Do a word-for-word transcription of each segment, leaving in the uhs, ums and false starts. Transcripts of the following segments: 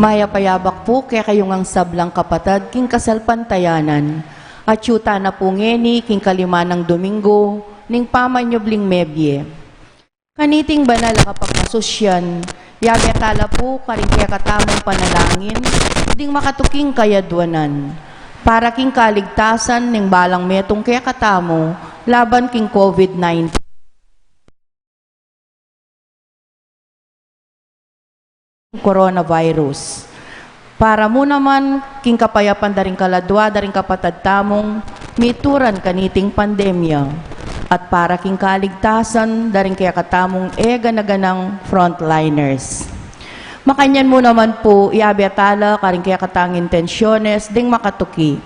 Mayap a yabak pu kekayu ngang sablang kapatad king kasalpantayanan. Atyu tana pu ngeni king kalima nang Domingo ning pamanyubling mebie. Kaniting banal a kapagmasusyan, yabe tala pu karing kekatamung panalangin ding makatuking kayadwanan para king kaligtasan ning balang metung kekatamu laban king COVID nineteen. Coronavirus. Para mu naman king kapayapan da ring kaladua da ring kapatad tamung mituran kaniting pandemya, at para king kaligtasan da ring kekatamung e gana-ganang frontliners. Makanyan mu naman pu, yabe tala karing kekatang intensyones ding makatuki.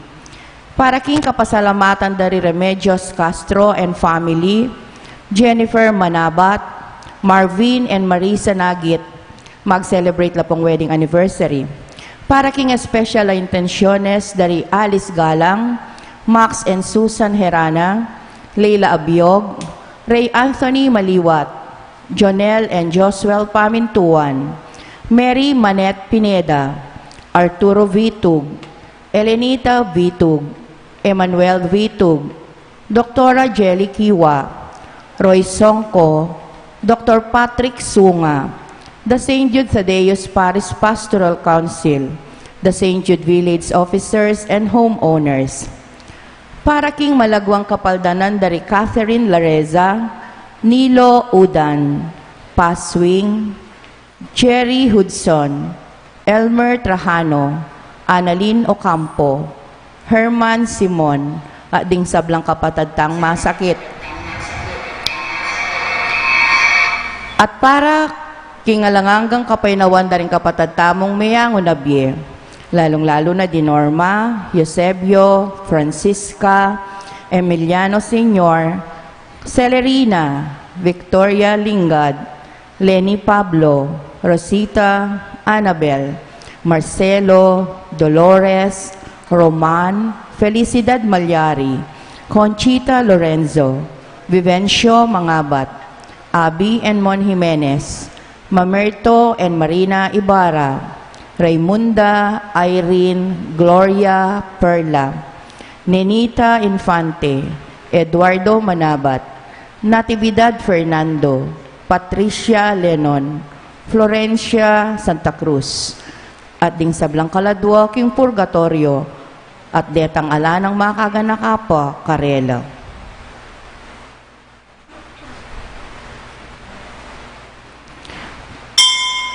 Para king kapasalamatan da ri Remedios Castro and family, Jennifer Manabat, Marvin and Marisa Nagit, mag-celebrate la pung wedding anniversary. Para king espesyal a intensyones da ri Alice Galang, Max and Susan Herana, Leila Abiog, Ray Anthony Maliwat, Jonel and Josuel Pamintuan, Mary Manette Pineda, Arturo Vitug, Elenita Vitug, Emmanuel Vitug, Doktora Jelly Kiwa, Roy Songco, Doktor Patrick Sunga, the Saint Jude Thaddeus Parish Pastoral Council, the Saint Jude Village Officers and Homeowners. Para king malaguang kapaldanan da ri Catherine Lareza, Nilo Udan, Paswing, Jerry Hudson, Elmer Trajano, Annalyn Ocampo, Herman Simon, at ding sablang kapatad tang masakit. At para king alang anggang kapaynawan da ring kapatad tamung meyangu na bie, lalung-lalu na di Norma, Eusebio, Francisca, Emiliano Senior, Celerina, Victoria Lingad, Leni Pablo, Rosita, Annabel, Marcelo, Dolores, Roman, Felicidad Malyari, Conchita Lorenzo, Vivencio Mangabat, Abby and Mon Jimenez, Mamerto and Marina Ibarra, Raymunda, Irene, Gloria, Perla, Nenita Infante, Eduardo Manabat, Natividad Fernando, Patricia Lenon, Florencia Santa Cruz, at ding sablang kaladua king purgatoryo, at detang ala nang makaganaka pa karela.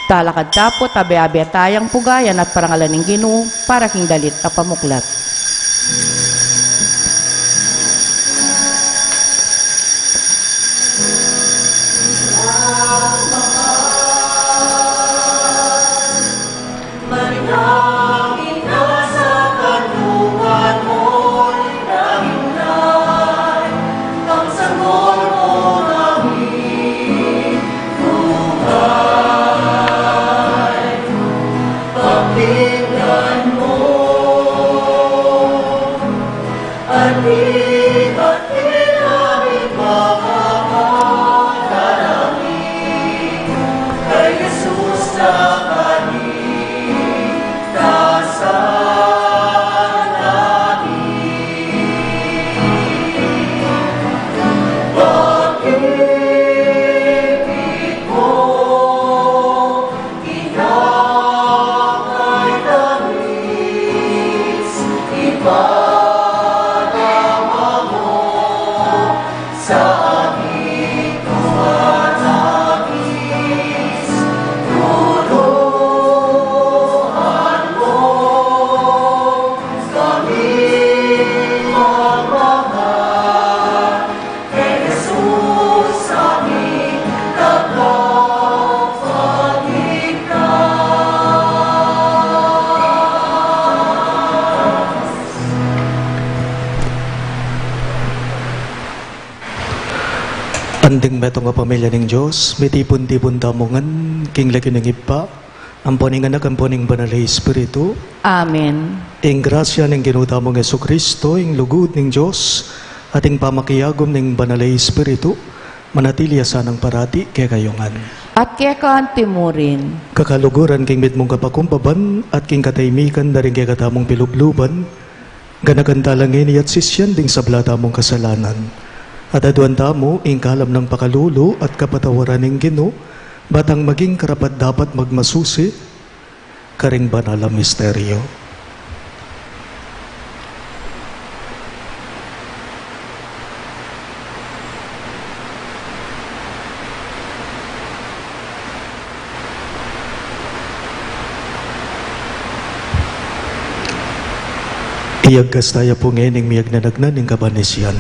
Talakad ta pu, abe-abe tayang pugayan at parangalan ing Ginu para king dalit a pamuklat. Ding metung a pamilya ning Dios, mitipun-tipun tamu ngan king lagyu ning Ibpa, ampo ning Anak, ampo ning Banal a Espiritu. Amen. Ing grasya ning Ginu tamung Jesucristo, ing lugud ning Dios, at ing pamakiagum ning Banal a Espiritu, manatili ya sanang parati kekayu ngan. At keka antimurin. Kakaluguran king mitmung kapakumbaban at king katahimikan da ring kekatamung pilubluban, ganakan tala ngeni at sisian ding sabla tamung kasalanan. At aduan tamu ing kalam nang pakalulu at kapatawaran ning Ginu, ba tang maging karapat-dapat magmasusi karing banal a misteryo. Iyagkas taya pu ngening miyagnanagnan ning kabanisian.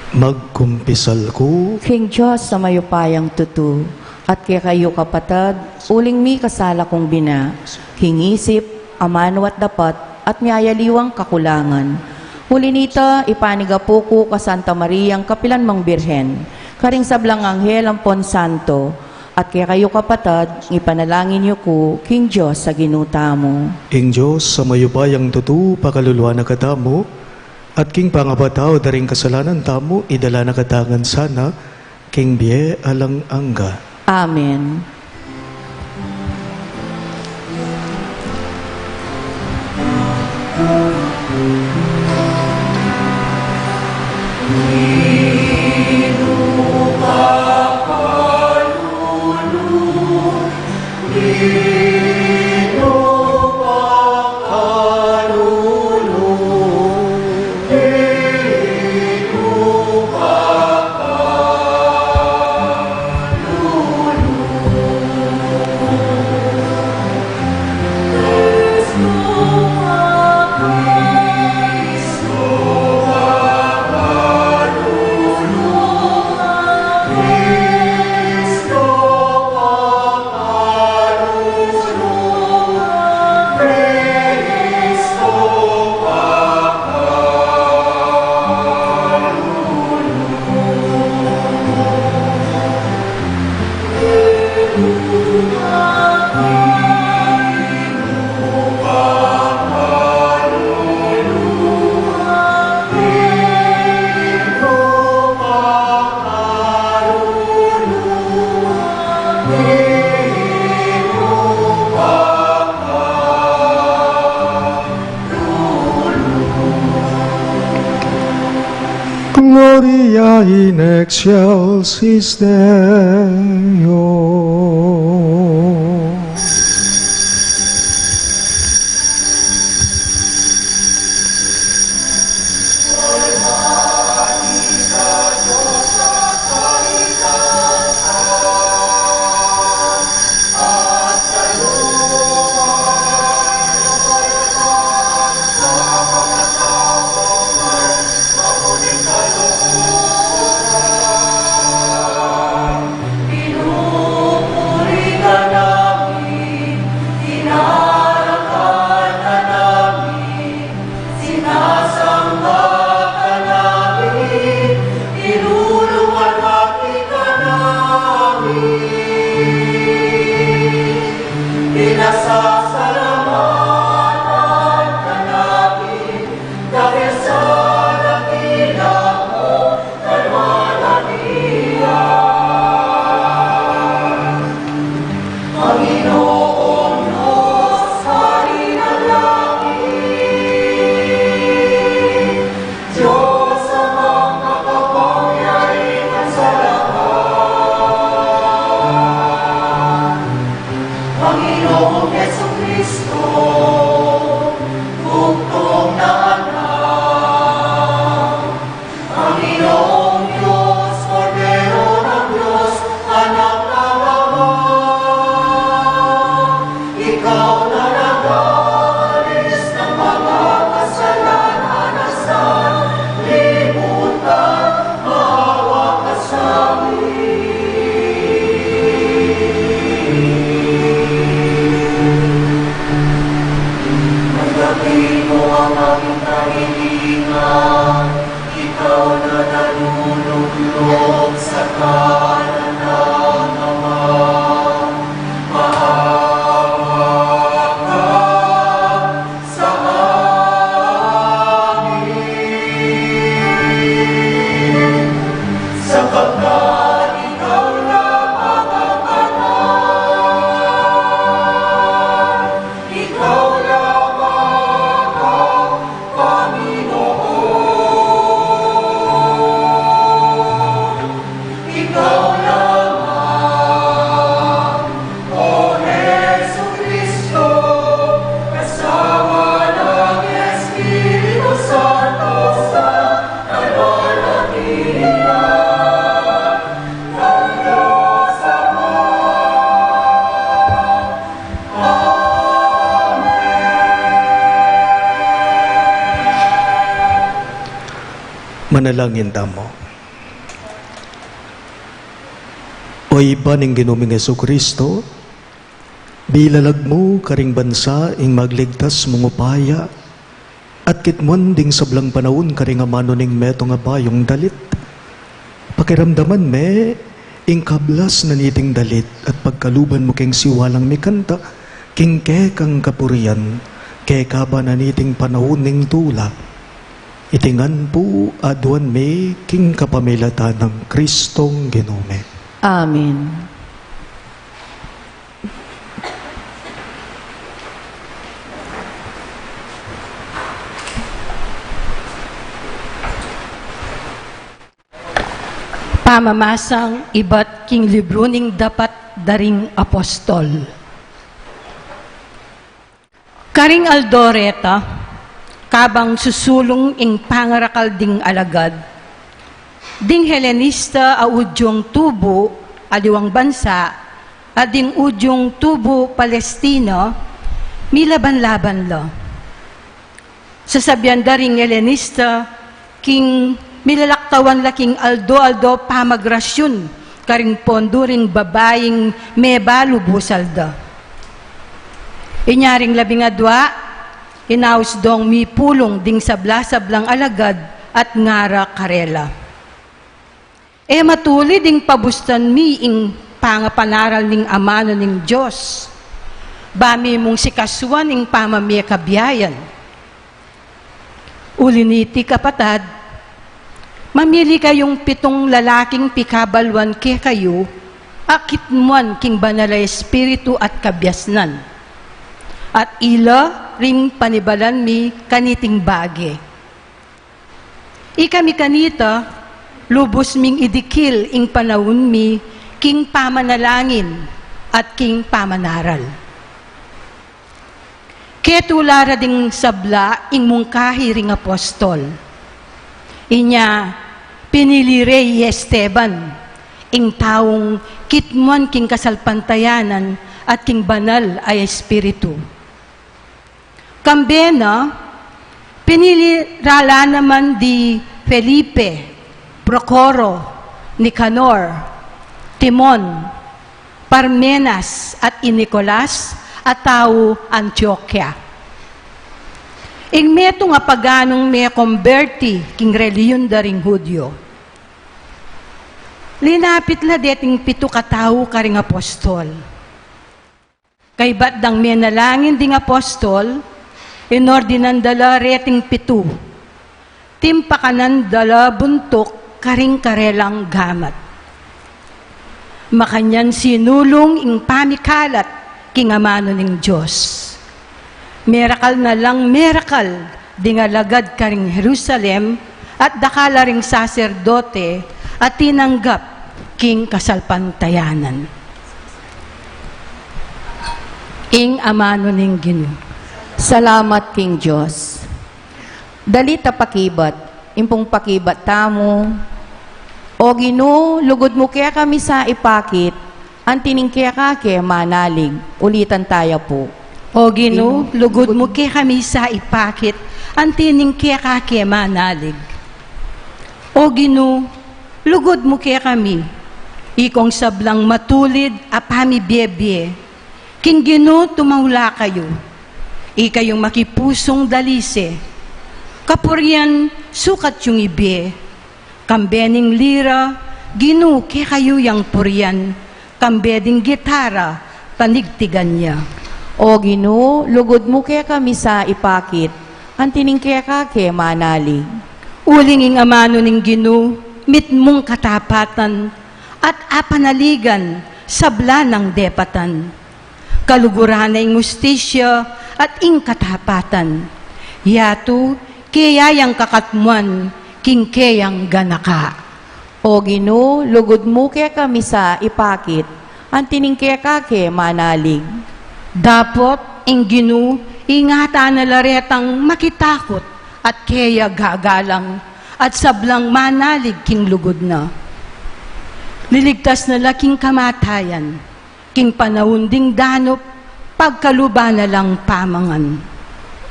Magkumpisal ku king Dios a mayupayang tutu, at kekayu kapatad, uling mikasala kung bina, king isip, amanu at dapat, at miyayaliwang kakulangan. Uli nita, ipanigapu ku ka Santa Mariang kapilan mang Birhen, karing sablang anghel ampon santo, at kekayu kapatad, ipanalangin yu ku king Dios a Ginu tamu. Ing Dios a mayupayang tutu, pakaluluan na katamu, at king pangapatawad da ring kasalanan tamu, idala na katamu ngan sana king bie alang angga. Amen. Gloria in excelsis Deo. Manalangin tamu. O Ibpa ning Ginu ming Jesucristo, bilalag mu karing bansa ing magligtas mung upaya, at kitmuan ding sablang panaun karing amanu ning metung a bayung dalit. Pakiramdaman me ing kablas na niting dalit at pagkaluban mu keng siwalang mikanta king kekang kapurian, keka ba na niting panaun ning tula. Iti ngan pu aduan mi king kapamilatan nang Kristong Ginu mi. Amen. Pamamasang ibat king libru ning dapat da ring apostol. Karing aldo reta, kabang susulung ing pangarakal ding alagad, ding Helenista a udyung tubu aliwang bansa, at ding udyung tubu Palestina, milaban-laban la. Sasabian da ring Helenista, king milalaktawan la king aldo-aldo pamagrasyun karing pondu ring babaing mebalu busal da. Inya ring labing adua, inaus dong mipulung ding sabla-sablang alagad at ngara karela, "E matulid ing pabustan mi ing pangapanaral ning amanu ning Dios, ba mi mung sikasuan ing pamamie kabiayan. Uli niti, kapatad, mamili kayung pitung lalaking pikabaluan kekayu a kitmuan king Banal a Espiritu at kabiasnan, at ila ring panibalan mi kaniting bage. Ikami kanita, lubus ming idikil ing panaun mi king pamanalangin at king pamanaral." Ketula ra ding sabla ing mungkahi ring apostol. Inya pinili re i Esteban, ing taung kitmuan king kasalpantayanan at king Banal a Espiritu. Kambe na, pinili ra la naman di Felipe, Procoro, Nicanor, Timon, Parmenas, at i Nicolas a tau Antioquia. Ing metung a paganung mekomberti king relihiyon da ring Judio. Linapit la deting pitu katau karing apostol. Kaybat dang menalangin ding apostol, inordinan da la reting pitu. Timpakanan da la buntuk karing karelang gamat. Makanyan sinulung ing pamikalat king amanu ning Dios. Merakal na lang merakal ding alagad karing Jerusalem, at dakal a ring saserdote a tinanggap king kasalpantayanan. Ing amanu ning Ginu. Salamat king Dios. Dalit a pakibat, impung pakibat tamu. O Ginu, lugud mu kekami sa ipakit, anti ning keka ke manalig. Ulitan taya pu. O Ginu, lugud mu kekami sa ipakit, anti ning keka ke manalig. O Ginu, lugud mu kekami, ikong sablang matulid a pamibiebie, king Ginu tumaula kayu, ikayung makipusung dalise, kapurian sukat yung ibie, kambe ning lira, Ginu kekayu yang purian, kambe ding gitara, panigtigan ya. O Ginu, lugud mu kekami sa ipakit, anti ning keka ke manalig. Uling ing amanu ning Ginu, mitmung katapatan, at apanaligan, sabla nang depatan. Kaluguran na ing ustisya at ing katapatan. Yatu, keya yang kakatmuan, king keyang ganaka. O Ginu, lugud mu kekami sa ipakit, anti ning keka ke manalig. Dapot ing Ginu, ingatan na la retang makitakut at keya gagalang, at sablang manalig king lugud na. Liligtas na la king kamatayan, king panaun ding danup, pagkaluban na lang pamangan.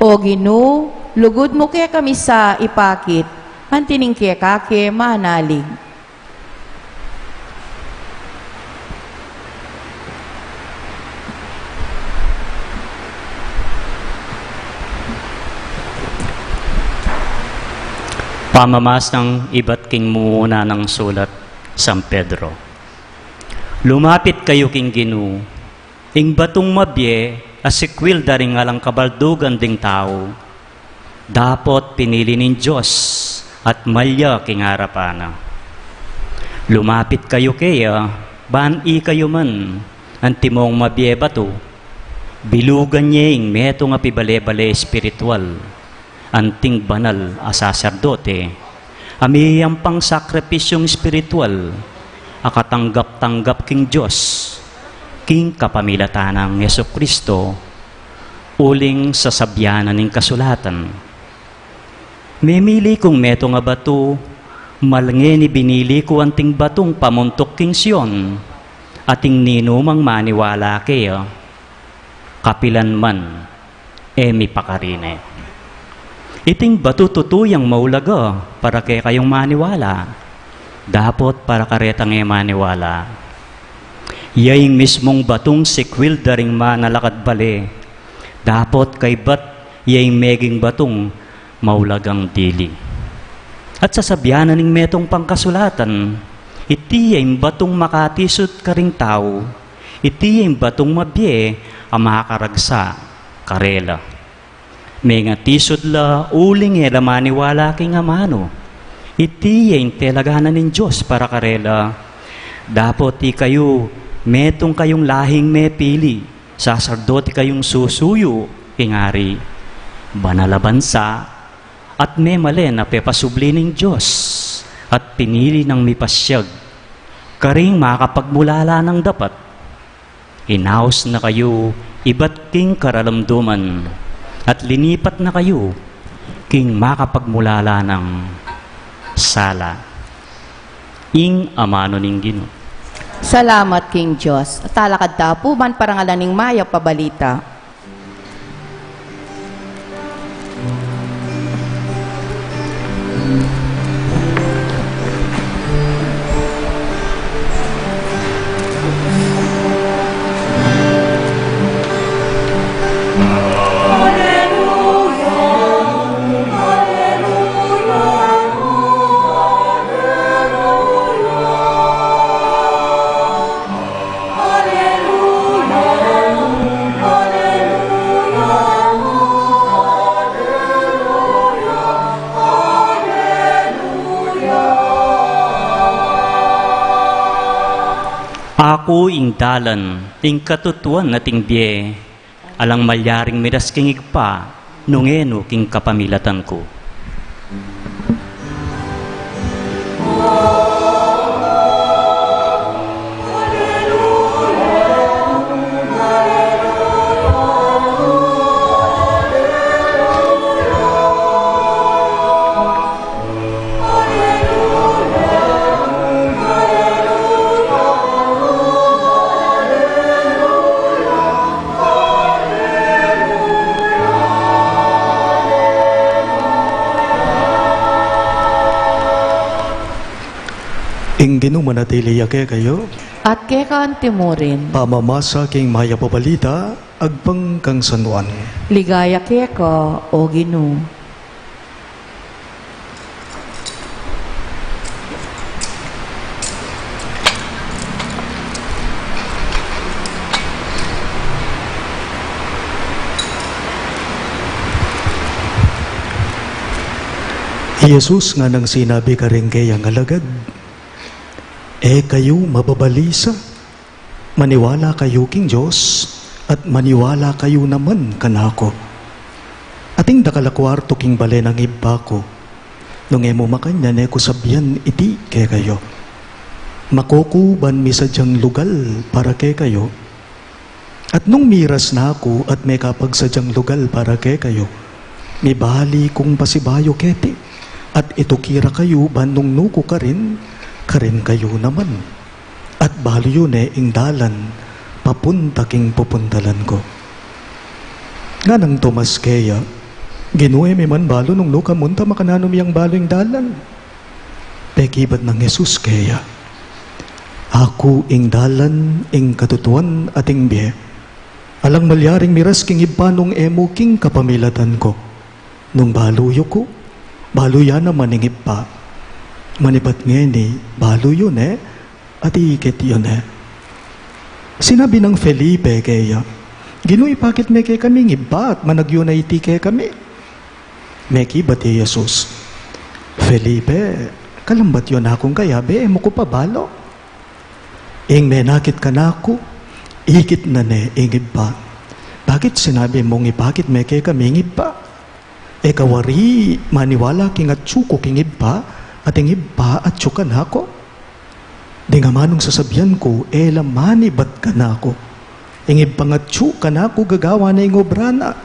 O Ginu, lugud mu kekami sa ipakit, Anti ning keka ke manalig. Pamamasang ibat king mumuna nang sulat San Pedro. Lumapit kayu king Ginu, ing batung mabie a sikwil da ring alang kabaldugan ding tau, dapot pinili ning Dios at malya king arapan na. Lumapit kayu keya, ban ikayu man, antimong mabie batu, bilugan ye ing metung a pibale-bale espiritual, anting banal a saserdote, a miyayampang sakripisyung espiritual, a katanggap-tanggap king Dios, king kapamilatan nang Jesucristo, uling sasabian na ning kasulatan. Memili kung metung a batu, mal ngeni binili ku anting batung pamuntuk king Sion, ating ninumang maniwala keya, kapilan man e mipakarine. Iting batu tutu yang maulaga para kekayung maniwala, dapot para karetang e maniwala. Ya ing mismung batung sikwil da ring manalakad bale, dapot kaybat ya ing meging batung maulagang dili. At sasabian na ning metung pang kasulatan, iti ya ing batung makatisud karing tau, iti ya ing batung mabie a makaragsa karela. Mengatisud la uling e la maniwala king amanu. Iti ya ing telaganan ning Dios para karela. Dapot ikayu, metung kayung lahing mepili, saserdote kayung susuyu king Ari, banal a bansa, at memalen a pepasubli ning Dios, at pinili nang mipasyag karing makapagmulala nang dapat. Inaus na kayu ibat king karalamduman, at linipat na kayu king makapagmulala nang sala. Ing amanu ning Ginu. Salamat king Dios. Talakad ta pu ban parangalan ing mayap a balita. Aku ing dalan, ing katutuan, at ing bie. Alang malyaring miras king Ibpa, nung e nu king kapamilatan ku. Ing Ginu manatili ya kekayu. At keka antimurin. Pamamasa king mayap a balita agpang kang San Juan. Ligaya keka, o Ginu. I Jesus nganang sinabi karing keyang alagad, "E kayu mababalisa. Maniwala kayu king Dios, at maniwala kayu naman kanaku. Ating dakal a kuartu king bale nang Ibpa ku. Nung e mu makanyan, e ku sabian iti kekayu. Makuku ban misadyang lugal para kekayu. At nung miras na ku at mekapagsadyang lugal para kekayu, mibali kung pasibayu keti, at ituki ra kayu ban nung nu ku karin, karin kayu naman. At balu yu ne ing dalan papunta king pupuntalan ku." Nganang Tomas keya, Ginu, e mi man balu nung nu ka munta, makananu mi yang balu ing dalan? Pekibat nang Jesus keya, "Aku ing dalan, ing katutuan, at ing bie. Alang malyaring miras king Ibpa nung e mu king kapamilatan ku. Nung balu yu ku, balu ya naman ing Ibpa. Manibat ngeni, balu yu ne, at ikit yu ne." Sinabi nang Felipe keya, "Ginu, ipakit me kekami ing Ibpa, at managyu na iti kekami." Mekibat i Jesus, "Felipe, kalambat yu na kung kayabe, e mu ku pa balu? Ing menakit kanaku, ikit na ne ing Ibpa. Bakit sinabi mung ipakit me kekami ing Ibpa? E ka wari maniwala king atyu ku king Ibpa, at ing Ibpa atyu kanaku? Ding amanung sasabian ku, e la manibat kanaku. Ing Ibpang atyu kanaku gagawan ne ing obra na.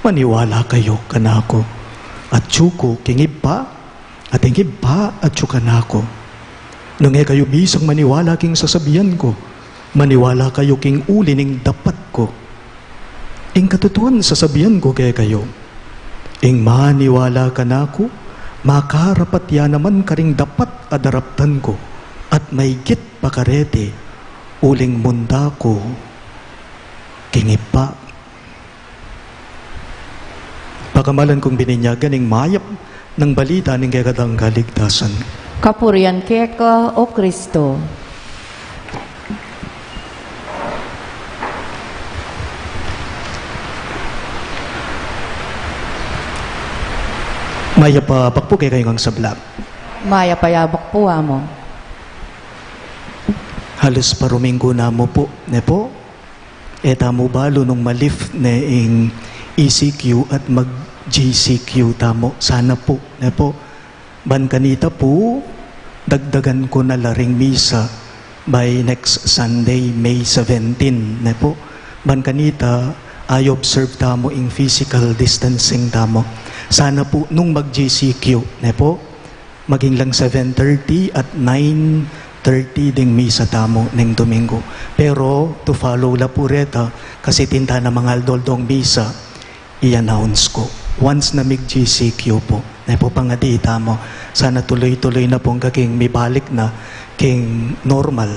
Maniwala kayu kanaku. Atyu ku king Ibpa, at ing Ibpa atyu kanaku. Nung e kayu bisang maniwala king sasabian ku, maniwala kayu king uli ning dapat ku. Ing katutuan sasabian ku kekayu, ing maniwala kanaku, makarapat ya naman karing dapat a daraptan ku, at maigit pa kareti, uling munta ku king Ibpa." Pakamalan kung bininyagan ing mayap nang balita ning kekatang kaligtasan. Kapurian keka, O Kristo. Mayap a abak pu kekayu ngang sabla. Mayap a abak pu, Among. Halus paruminggu na mu pu, ne pu? E tamu balu nung ma-lift ne ing E C Q at mag-G C Q tamu. Sana pu, ne pu? Ban kanita pu, dagdagan ku na la ring misa by next Sunday, May seventeen, ne pu? Ban kanita, i-observe tamu ing physical distancing tamu. Sana pu nung mag-G C Q, ne pu, maging lang seven thirty at nine thirty ding misa tamu neng Domingo. Pero to follow la pu reta, kasi atin tana mangaldo-aldong misa, i-announce ku once na mig-G C Q pu. Ne pu, pangadi tamu, sana tuloy-tuloy na pung kaking mibalik na king normal,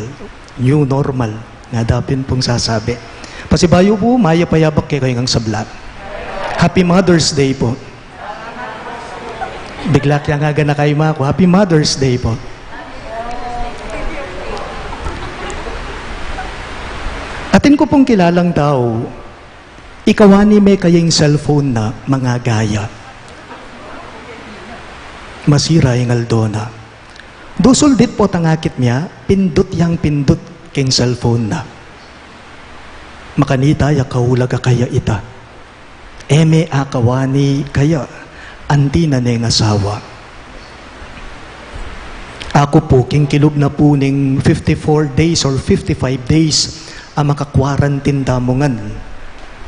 new normal, ngana pin pung sasabi. Pasibayu pu, mayap a abak kekayu ngang sabla. Happy Mother's Day pu. Bigla kayang aganaka ing ima ku. Happy Mother's Day pu. Atin ku pung kilalang tau, ikawani me kaya ing cellphone na, mangagaya. Masira ing aldo na. Dusul dit potang akit mia, pindut yang pindut king cellphone na. Makanita ya kaulag a kaya ita. E me akawani kaya anti na neng asawa. Aku pu, king kilub na pu ning fifty-four days or fifty-five days a maka-quarantine tamu ngan.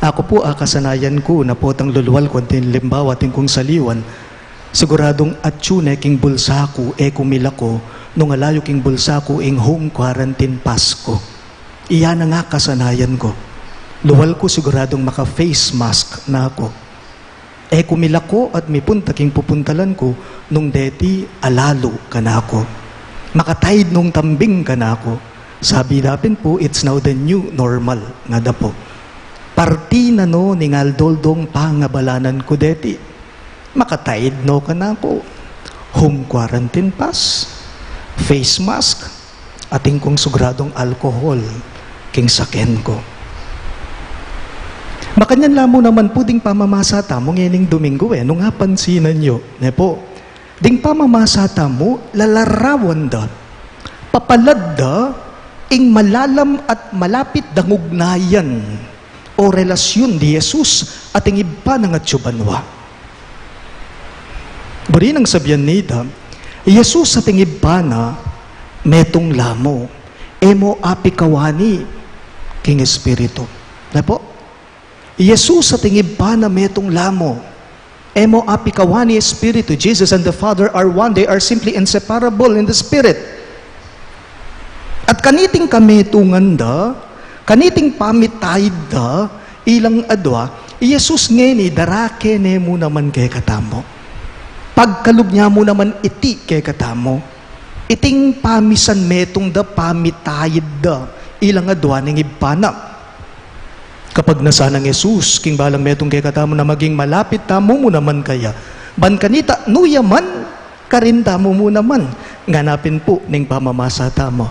Aku pu, akasanayan ku na potang lulual ku anting limbawa atin kung saliwan, siguradung atyu ne king bulsa ku, e ku milako, nung ala yu king bulsa ku ing home quarantine pass ku. Iya nang akasanayan ku. Lual ku, siguradung maka-face mask na ku. E ku milako at mipunta king pupuntalan ku, nung deti alalu kanaku. Makataid nung tambing kanaku. Sabi da pin pu, "It's now the new normal," ngana pu. Parti na no ning aldo-aldong pangabalanan ku deti. Makataid no kanaku. Home quarantine pass, face mask, atin kung siguradung alcohol king saken ku. Makanyan la mu naman pu ding pamamasa tamu ngening Domingo, e, nung apansinan yu, ne pu? Ding pamamasa tamu, lalarawan da, papalad da ing malalam at malapit dang ugnayan o relasyun di Jesus at ing Ibpa nang atsu banua. Buri nang sabian nita, i Jesus at ing Ibpa na metung la mu, e mu apikawani king Espiritu. Ne pu? I Jesus at ing Ibpa na metung la mu, e mu apikawani Espiritu. Jesus and the Father are one. They are simply inseparable in the Spirit. At kaniting kametungan da, kaniting pamitaid da ilang adua, I Jesus ngeni, darake ne mu naman kekatamu. Pagkalub nia mu naman iti kekatamu. Iting pamisan metung da, pamitayid da, ilang adwa ning Ibpa na. Kapag nasa nang Jesus king balang metung kekatamu na maging malapit tamu mu naman kaya, ban kanita, nu ya man, karin tamu mu naman. Ngana pin pu ning pamamasa tamu.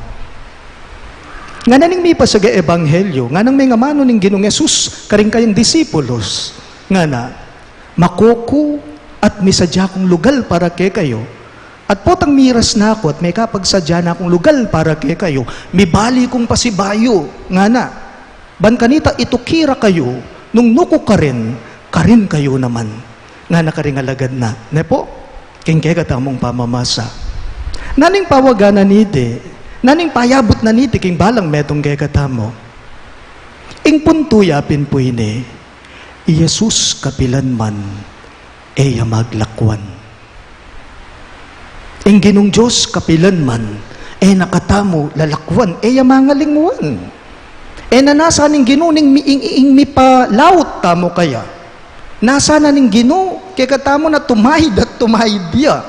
Ngana ning mipasaga ebanghelyo, nganang mengamanu ning Ginung Jesus karing kayang disipulos, ngana, "Mako ku at misadya kung lugal para kekayu. At potang miras na ku at mekapagsadya na kung lugal para kekayu, mibalik kung pasibayu," ngana. "Ban kanita, ituki ra kayu, nung nuku karin, karin kayu naman." Ngana karing alagad na, ne pu, king kekatamung pamamasa. Naning pawagan na niti, naning payabut na niti king balang metung kekatamu. Ing puntu ya pin pu ini, i Jesus kapilan man e ya maglakwan. Ing Ginung Dios kapilan man, e na katamu lalakwan, e ya mangalingwan. E na nasa ning Ginu ning mi-, ing, ing mipalaut tamu kaya. Nasa na ning Ginu kekatamu na tumaid at tumaid ya.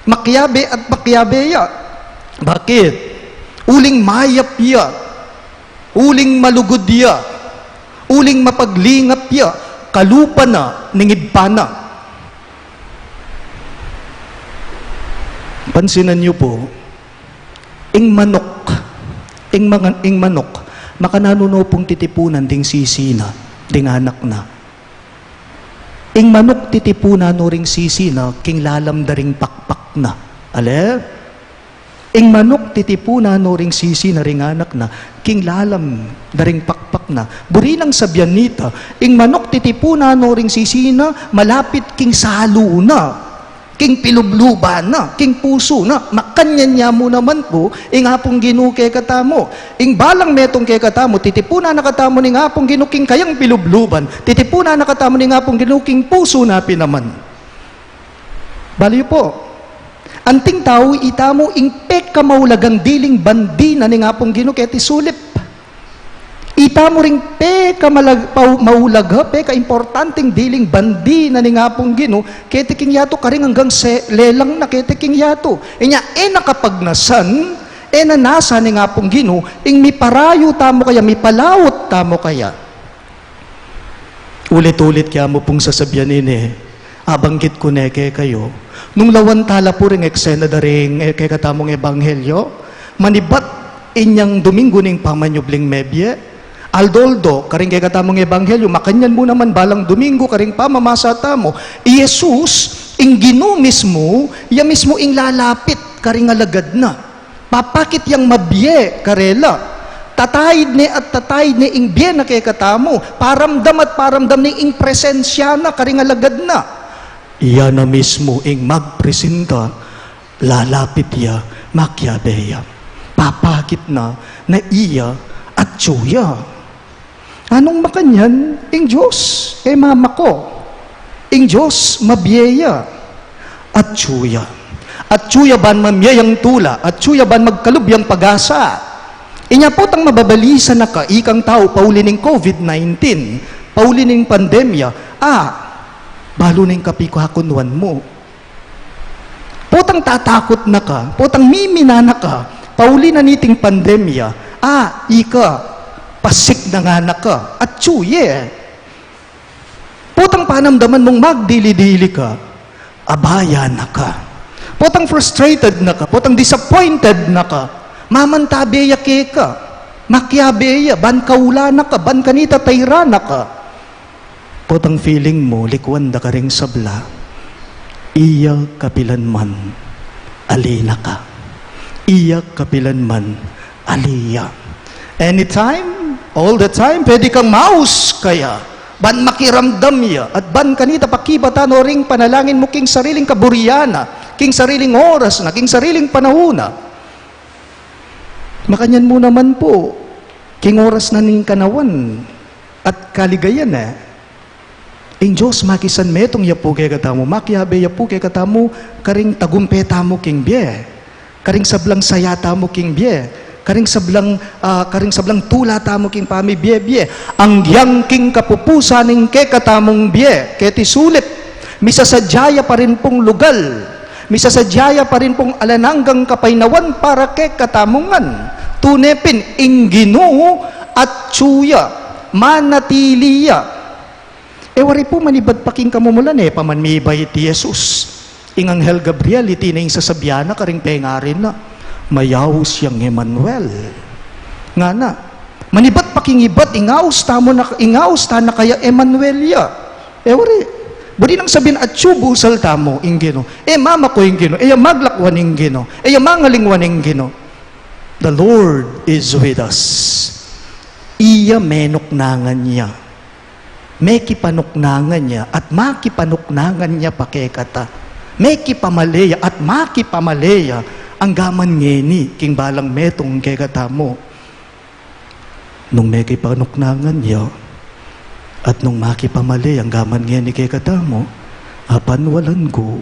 Makiabe at makiabe ya. Bakit? Uling mayap ya. Uling malugud ya. Uling mapaglingap ya. Kalupa na ning Ibpa na. Pansinan yu pu, ing manuk, ing mangan-, ing manuk, makananu no pung titipunan ding sisi na, ding anak na. Ing manuk titipunan no ring sisi na, king lalam da ring pakpak na. Ale? Ing manuk titipunan no ring sisi na, ring anak na, king lalam da ring pakpak na. Buri nang sabian nita, ing manuk titipunan no ring sisi na, malapit king salu na, king pilubluban na, king pusu na. Makanyan ya mu naman pu ing Apung Ginu kekatamu. Ing balang metung kekatamu, titipunan na katamu ning Apung Ginu king kayang pilubluban, titipunan na katamu ning Apung Ginu king pusu na pin naman. Balu yu pu, anting tau, itamu ing pekamaulagang diling bandi na ning Apung Ginu keti sulip. Itamu ring pekamalag-, pau-, maulaga, pekaimportanteng diling bandi na ning Apung Ginu keti king yatu, karing anggang se-, lelang na keti king yatu. Inya, e na kapagnasan, e na nasa ning Apung Ginu ing miparayu tamu kaya, mipalaut tamu kaya. Ulit-ulit ke mu pung sasabian ini, abanggit ku ne kekayu. Nung lawan tala pu ring eksena da ring, e, kekatamung ebanghelyo, manibat inyang Domingo ning pamanyubling mebie, aldo-aldo, karing kekatamung ebanghelyo, makanyan mu naman balang Domingo, karing pamamasa tamu, i Jesus, ing Ginu mismu, ya mismu ing lalapit karing alagad na. Papakit yang mabie karela. Tataid ne at tataid ne ing bie na kekatamu. Paramdam at paramdam ne ing presensya na karing alagad na. Iya na mismu ing magpresinta, lalapit ya, makiabe ya. Papakit na, na iya, atyu ya. Anung makanyan, ing Dios e mamako. Ing Dios mabie ya. Atyu ya. Atyu ya ban mamie yang tula. Atyu ya ban magkalub yang pag-asa. Inya potang mababalisa na ka, ikang tau, pauli ning COVID nineteen, pauli ning pandemya, a, balu ning kapikakunwan mu. Potang tatakut na ka, potang mimina na ka, pauli na niting pandemya, a, ika, pasik na ngana ka, atyu ye. Potang panamdaman mung magdili-dili ka, abaya na ka. Potang frustrated na ka, potang disappointed na ka, mamantabe ya keka, makiabe ya, ban kaula na ka, ban kanita tayra na ka. Potang feeling mu, likuan da karing sabla, iya kapilan man, ali na ka. Iya kapilan man, ali ya. Anytime, all the time, pwede kang maus kaya. Ban makiramdam ya, at ban kanita pakibatan no ring panalangin mu king sariling kaburian na, king sariling oras na, king sariling panahun na. Makanyan mu naman pu, king oras na ning kanawan at kaligayan na, ing Dios makisanmetung ya pu kekatamu, makiabe ya pu kekatamu, karing tagumpe tamu king bie, karing sablang saya tamu king bie, Karing sablang, ah, karing sablang tula tamu king pamibie-bie. Anggiyang king kapupusan ning kekatamung bie, keti sulip, misasadya ya pa rin pung lugal, misasadya ya pa rin pung alang anggang kapaynawan para kekatamu ngan. Tune pin, ing Ginu atsu ya, manatili ya. E wari pu, manibat pa king kamumulan, e pa man mibait i Jesus. Ing anghel Gabriel, iti na ing sasabian na karing pengarin na, mayaus yang Emmanuel. Ngana, manibat pa king ibat, ing aus tamu na, ing aus ta na kaya Emmanuel ya. E wari, buri nang sabian, atsu busal tamu ing Ginu. E mamaku ing Ginu, e ya maglakwan ing Ginu, e ya mangalingwan ing Ginu. The Lord is with us. Iya menuknangan ya. Mekipanuknangan ya at makipanuknangan ya pa kekata. Mekipamale ya at makipamale ya anggaman ngeni king balang metung kekatamu. Nung mekipanuknangan ya at nung makipamale ya anggaman ngeni kekatamu, apanwalan ku,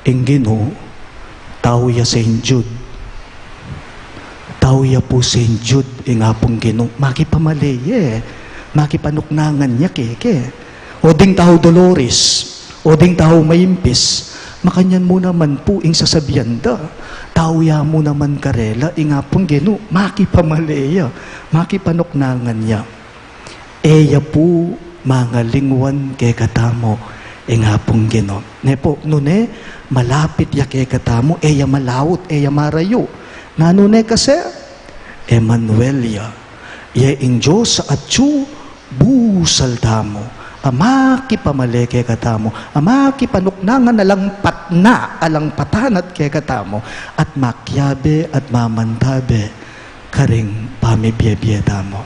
ing Ginu, tau ya Saint Jude. Tau ya pu Saint Jude, ing Apung Ginu. Makipamale ya, e. Makipanuknangan ya keke. O ding tau Dolores, o ding tau maimpis, makanyan mu naman pu ing sasabian da. Tau ya mu naman karela, ing Apung Ginu, makipamale ya, makipanuknangan ya. E ya pu mangalingwan kekatamu, ing Apung Ginu. Ne pu, nune, malapit ya kekatamu, e ya malaut, e ya marayu. Nanu ne kasi, Emmanuel ya. Ya ing Dios atsu busal tamu. A makipamale kekatamu, a makipanuknangan, alang patna, alang patanat kekatamu, at makiabe at mamantabe karing pamibie-bie tamu.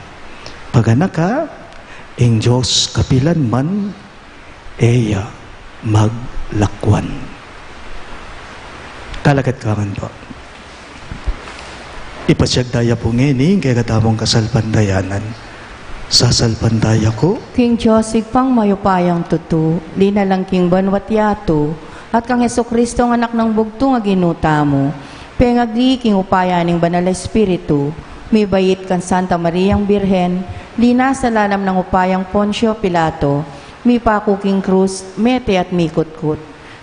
Paganaka, ing Dios kapilan man e ya maglakwan. Talakad ka ngan pu. Ipasiag taya pu ngeni ing kekatamung kasalpantayanan. Sasalpantaya ku king Dios Ibpang mayupayang tutu, linalang king banua't yatu, at kang Jesucristo, ing Anak nang bugtung a Ginu tamu, pengagli king upaya ning Banal a Espiritu, mibait kang Santa Mariang Birhen, linasa lalam ning upayang Poncio Pilato, mipaku king krus, mete at mikutkut.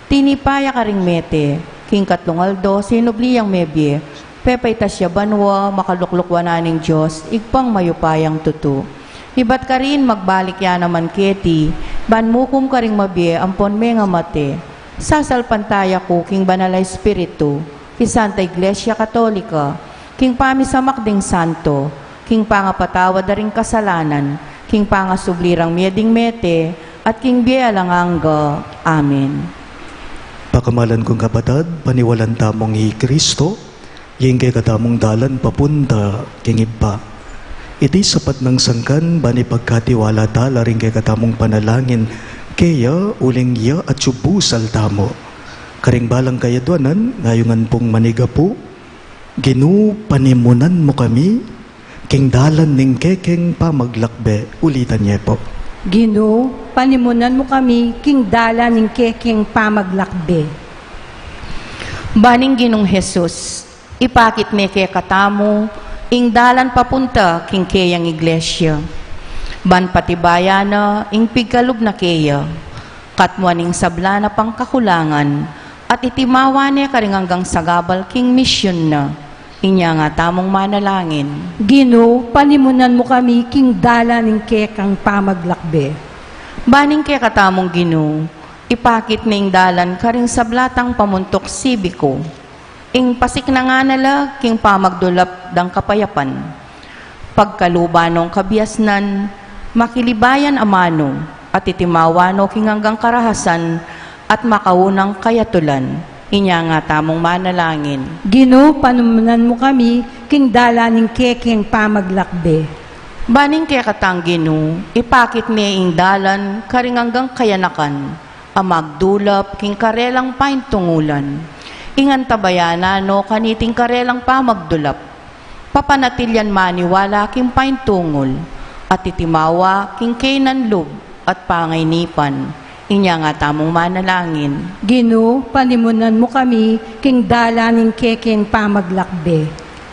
Tinipa ya karing mete, king katlung aldo sinubli yang mebie, pepaitas ya banua, makaluklukwan na ning Dios, Ibpang mayupayang tutu. Ibat karin magbalik ya naman keti, ban mukum karing mabie ampon mengamate. Sasalpantaya ku king Banal a Espiritu, king Santa Iglesia Katolika, king pamisamak ding santo, king pangapatawad da ring kasalanan, king pangasubli rang mie ding mete, at king bie alang angga. Amen. Pakamalan kung kapatad, paniwalan tamung i Kristo, ing kekatamung dalan papunta king Ibpa. Iti sapat nang sangkan, ban ipagkatiwala tala ring kekatamung panalangin keya, uling iya atsu busal tamu. Karing balang kayadwanan, ngayungan pung manigapu, Ginu, panimunan mu kami king dalan ning kekeng pamaglakbe. Ulitan ye pu. Ginu, panimunan mu kami king dalan ning kekeng pamaglakbe. Ban ing Ginung Jesus, ipakit ne kekatamu ing dalan papunta king keyang Iglesia, ban patibayan na ing pigkalub na keya, katmuan ing sabla na pang kakulangan, at itimawa ne karing anggang sagabal king misyun na. Inya nga tamung manalangin. Ginu, panimunan mu kami king dalan ning kekang pamaglakbe. Ban ing kekatamung Ginu, ipakit ne ing dalan karing sabla tang pamuntuk sibiku, ing pasiknangan na la king pamagdulap dang kapayapan. Pagkaluban nong kabiasnan, makilibayan amanu, at itimawa no king anggang karahasan, at makaunang kayatulan. Inya nga tamung manalangin. Ginu, panimunan mu kami king dalan ning kekeng pamaglakbe. Ban ing kekatang Ginu, ipakit ne ing dalan karing anggang kayanakan, a magdulap king karelang paintungulan. Ing antabayanan no kaniting karelang pamagdulap, papanatilian maniwala king paintungul, at itimawa king keynan lub at pangainipan. Inya nga tamung manalangin. Ginu, panimunan mu kami king dalan ning kekeng pamaglakbe.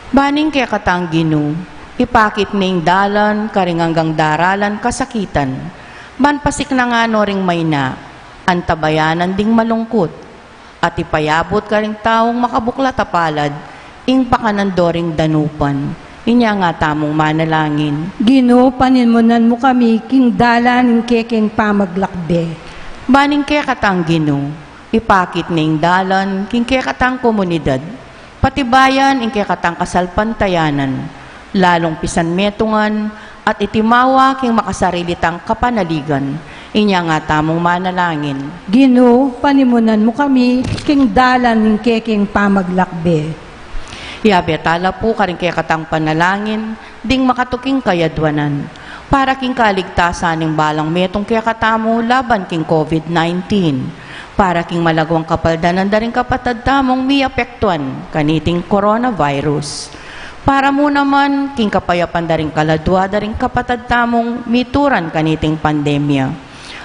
Ban ing kekatang Ginu, ipakit ne ing dalan karing anggang daralan kasakitan, ban pasiknangan no ring maina, antabayanan ding malungkut, at ipayabut karing taung makabuklat a palad ing pakanan do ring danupan. Inya nga tamung manalangin. Ginu, panimunan mu kami king dalan ning kekeng pamaglakbe. Ban ing kekatang Ginu, ipakit ne ing dalan king kekatang komunidad, patibayan ing kekatang kasalpantayanan, lalung pisanmetungan, at itimawa king makasarili tang kapanaligan. Inya nga tamung manalangin. Ginu, panimunan mu kami king dalan ning kekeng pamaglakbe. Yabe tala pu karing kekatang panalangin ding makatuking kayadwanan, para king kaligtasan ning balang metung kekatamu laban king COVID nineteen, para king malagwang kapaldanan da ring kapatad tamung miapektuan kaniting coronavirus, para mu naman king kapayapan da ring kaladua da ring kapatad tamung mituran kaniting pandemya,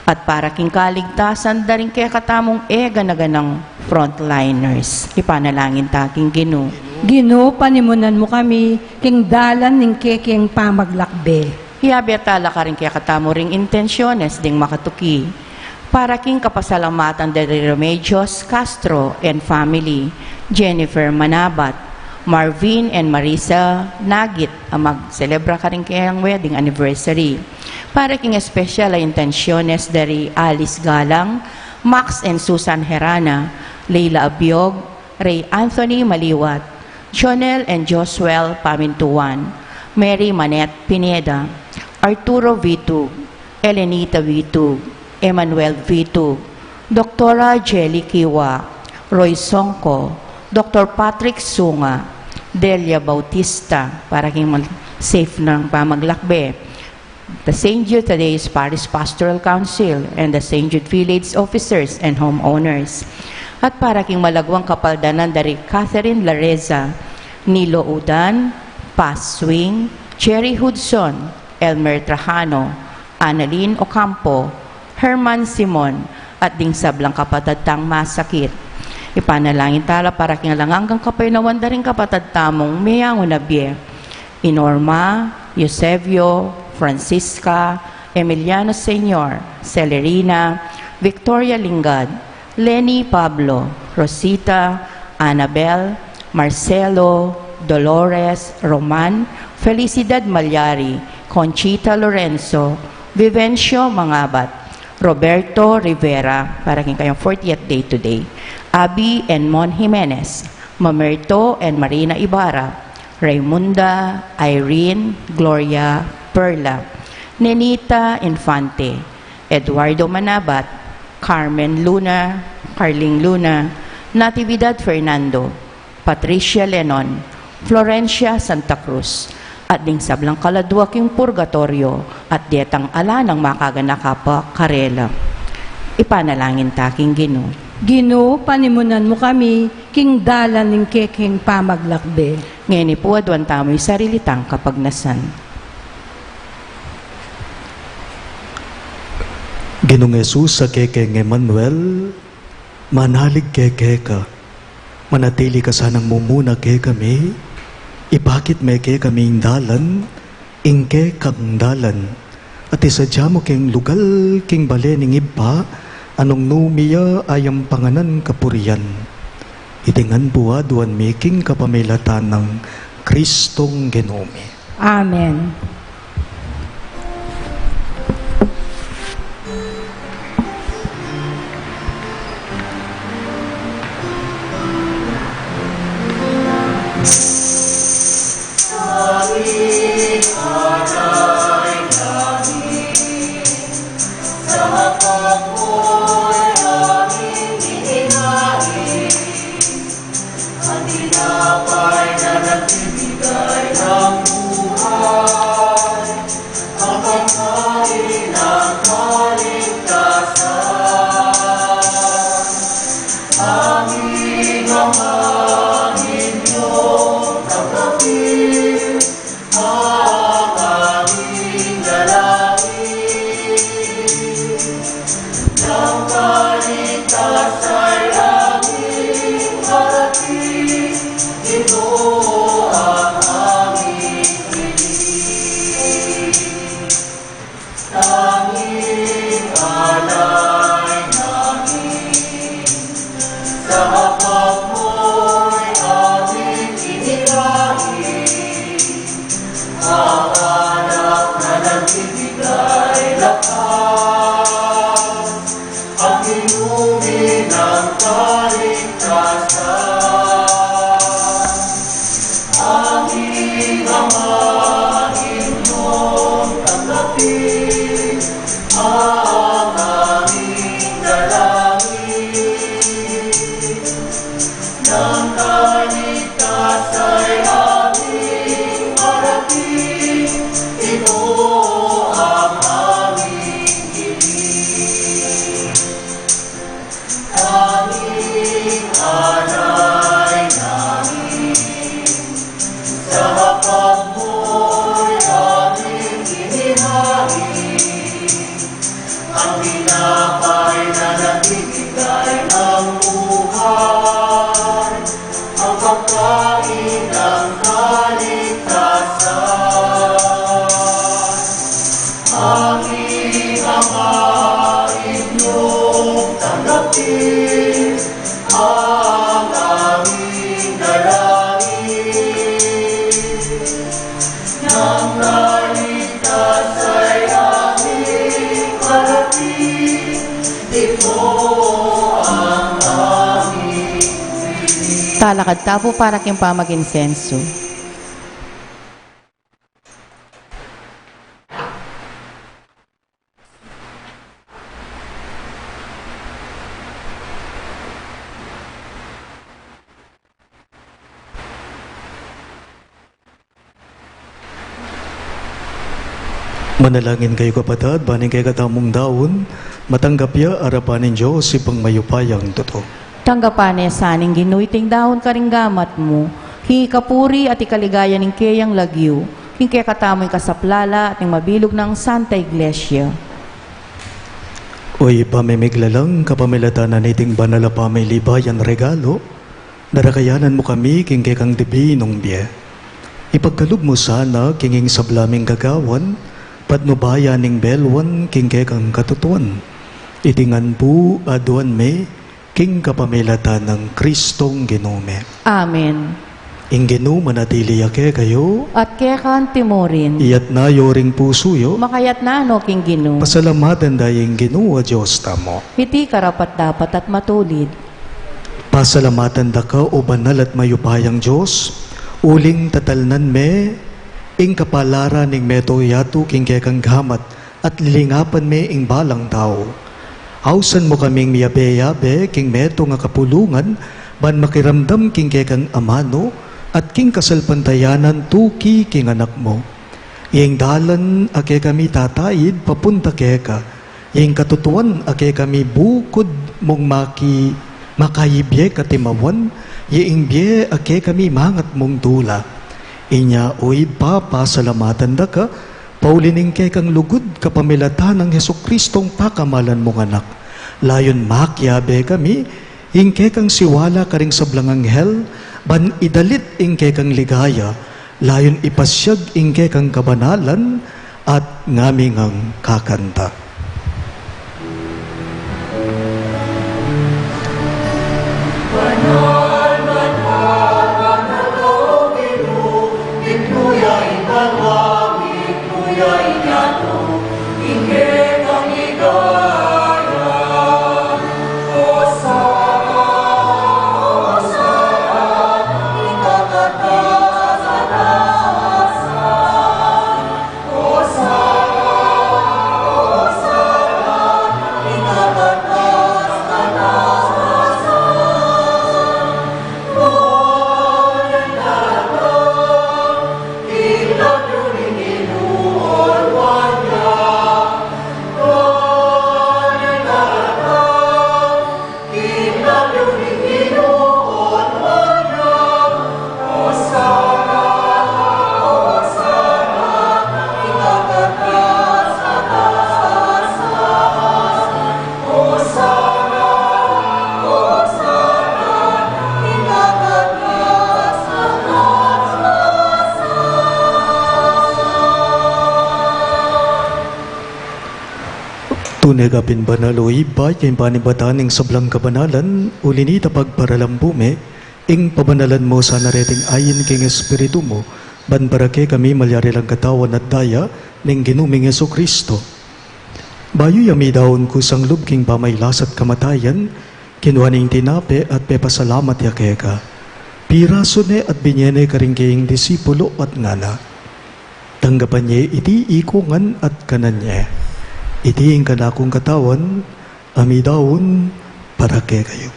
at para king kaligtasan da ring kekatamung e gana-ganang frontliners. Ipanalangin ta king Ginu. Ginu, panimunan mu kami king dalan ning kekeng pamaglakbe. Yabe tala karing kekatamu ring intensyones ding makatuki. Para king kapasalamatan da ri Remedios Castro and family, Jennifer Manabat, Marvin and Marisa Nagit, a magselebra karing keyang wedding anniversary. Para king espesyal a intensyones da ri Alice Galang, Max and Susan Herana, Leila Abiog, Ray Anthony Maliwat, Jonel and Josuel Pamintuan, Mary Manette Pineda, Arturo Vitug, Elenita Vitug, Emmanuel Vitug, Doktora Jelly Kiwa, Roy Songko, Doktor Patrick Sunga, Delia Bautista, para king mal-, safe nang pamaglakbe. The Saint Jude Thaddeus Parish Pastoral Council and the Saint Jude Village officers and homeowners. At para king malagwang kapaldanan da ri Catherine Lareza, Nilo Udan, Paz Swing, Jerry Hudson, Elmer Trajano, Annalyn Ocampo, Herman Simon, at ding sablang kapatad tang masakit. Ipanalangin tala para king alang anggang kapaynawan da ring kapatad tamung meyangu na bie. I Norma, Eusebio, Francisca, Emiliano Senior, Celerina, Victoria Lingad, Leni Pablo, Rosita, Annabel, Marcelo, Dolores, Roman, Felicidad Malyari, Conchita Lorenzo, Vivencio Mangabat, Roberto Rivera, para king kayang fortieth day today, Abby and Mon Jimenez, Mamerto and Marina Ibarra, Raymunda, Irene, Gloria, Perla, Nenita Infante, Eduardo Manabat, Carmen Luna, Carling Luna, Natividad Fernando, Patricia Lenon, Florencia Santa Cruz, at ding sablang kaladua king purgatorio, at detang ala nang makaganaka pa karela. Ipanalangin ta king Ginu. Ginu, panimunan mu kami king dalan ning kekeng pamaglakbe. Ngeni pu aduan tamu ing sarili tang kapagnasan. Ginung Jesus a kekeng Emmanuel, manalig kekeka, manatili ka sanang mumuna kekami, ipakit me kekami ing dalan, ing kekang dalan, at isadya mu keng lugal king bale ning Ibpa, a nung nu mi ya ayang panganan kapurian. Iti ngan pu aduan mi king kapamilatan nang Kristong Ginu mi. Amen. Tinapay na nagbibigay ng buhay, ang pagkain ng kaligtasan. Aming Ama, inyong tanggapin ang aming dalangin. Nang kaligtas ay aming parating, ito ang aming Talakad ta pu para king pamaginsenso. Manalangin kayu, kapatad, ban ing kekatamung daun matanggap ya arapan ning Dios, Ibpang mayupayang tutu. Tanggapan na sa ning Ginu iting daun karing gamat mu, king ikapuri at ikaligaya ning keyang lagyu, king kekatamung kasaplalan at ning mabilug nang Santa Iglesia. O Ibpa ming miglalang, kapamilatan na niting banal a pamilibayang regalo, darakayanan mu kami king kekang dibinung bie. Ipagkalub mu sana king ing sabla ming gagawan, patnubayan ning belwan king kekang katutuan. Iti ngan pu aduan mi king kapamilatan nang Kristong Ginu mi. Amen. Ing Ginu manatili ya kekayu. At keka antimurin. Iyatna yu ring pusu yu. Makayatna no king Ginu. Pasalamatan da ing Ginu a Dios tamu. Iti karapat-dapat at matulid. Pasalamatan da ka, o banal at mayupayang Dios, uling tatalnan me ing kapalaran ning meto yatu king kekang gamat at lilingapan me ing balang tau. Ausan mu kaming miyabe-yabe king metung a kapulungan, ban makiramdam king kekang amanu at king kasalpantayanan tuki king Anak mu. Ing dalan a kekami tataid papunta keka, ing katutuan a kekami bukud mung maki-, makayibye katimawan, ing bie a kekami mangat mung dula. Inya, o Ibpa, pasalamatan da ka, pauli ning kekang lugud kapamilatan nang Jesukristong pakamalan mung Anak. Layun makiabe kami, ing kekang siwala karing sablang anghel, ban idalit ing kekang ligaya, layun ipasyag ing kekang kabanalan, at ngami ngang kakanta. Tune ka pin banal, o Ibpa, king panibatan ning sablang kabanalan, uli nita pagparalampu me, ing pabanalan mu sana reting ain king Espiritu mu, ban para kekami malyari lang katawan at daya ning Ginu ming Jesucristo. Bayu ya midaun kusang lub king pamailas at kamatayan, kinua ne ing tinape at pepasalamat ya keka. Pirasu ne at binye ne karing keyang disipulo at ngana: Tanggapan ye iti ikongan at kanan ye. Iti ing kanakung katawan, a midaun para kekayu.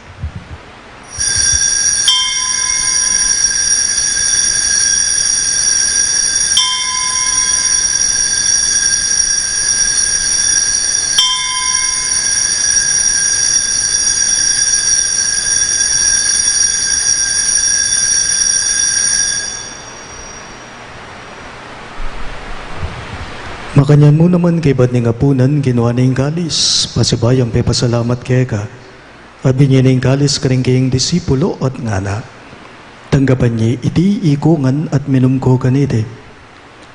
Makanyan mu naman kaybat ning apunan, kinua ne ing kalis, pasibayu yang pepasalamat keka, at binie ne ing kalis karing kayang disipulo, at ngana: Tanggapan ye iti ikongan at minum ko kaniti.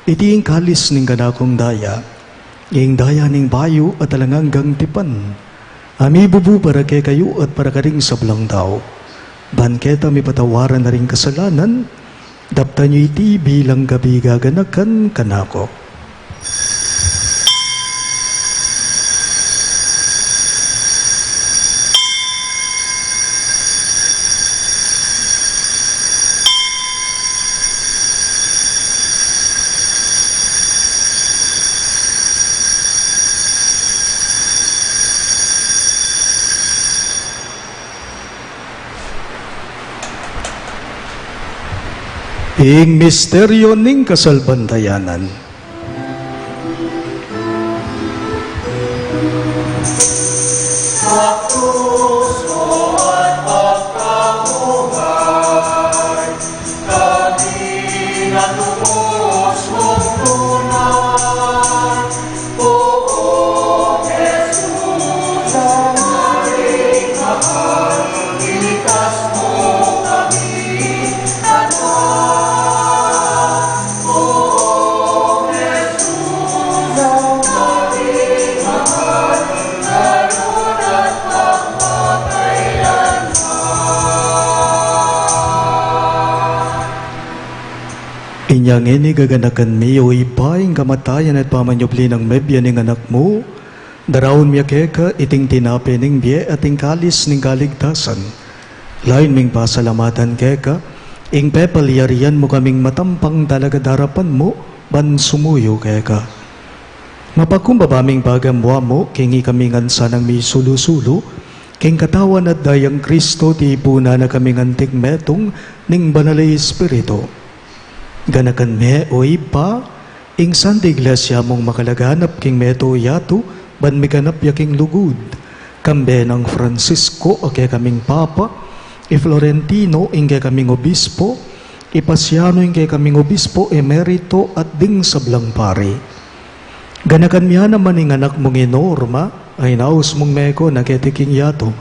Iti ing kalis ning kanakung daya, ing daya ning bayu at alang anggang tipan, a mibubu para kekayu at para karing sablang tau, ban keta mipatawaran na ring kasalanan. Daptan yu iti bilang kabigaganakan kanaku. Ing misteryo ning kasalpantayanan. Inya ngeni, gaganakan mi, o Ibpa, ing kamatayan at pamanyubli nang mebie ning Anak mu, daraun mi keka iting tinape ning bie at ing kalis ning kaligtasan. Layun ming pasalamatan keka ing pepalyarian mu kaming matampang talaga darapan mu ban sumuyu keka. Mapakumbaba ming pagamuan mu king ikami ngan sanang misulu-sulu king katawan at dayang Kristo, tipunan na kaming anting metung ning Banal a Espiritu. Ganakan me, o Ibpa, ing Santa Iglesia mung makalaganap king meto yatu, ban miganap ya king lugud, kambe nang Francisco a kekaming Papa, i Florentino ing kekaming Obispo, i Pasiano ing kekaming Obispo Emerito, at ding sablang pari. Ganakan mi ya naman ing anak mung i Norma, a inaus mung meko na keti king yatu.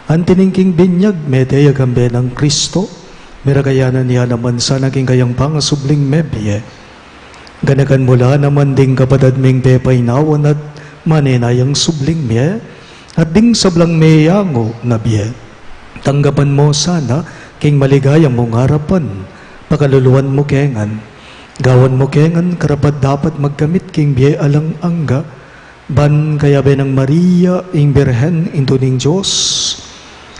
Anti ning king binyag mete ya kambe nang Kristo, miragayanan ya naman sana king kayang pangasubling mebie. Ganakan mu la naman ding kapatad ming pepainawan at manenayang subling mie, at ding sablang meyangu na bie. Tanggapan mu sana king maligaya mung arapan, pakaluluan mu ke ngan, gawan mu ke ngan karapat-dapat magkamit king bie alang angga, ban kayabe nang Maria ing Birhen, Indu ning Dios,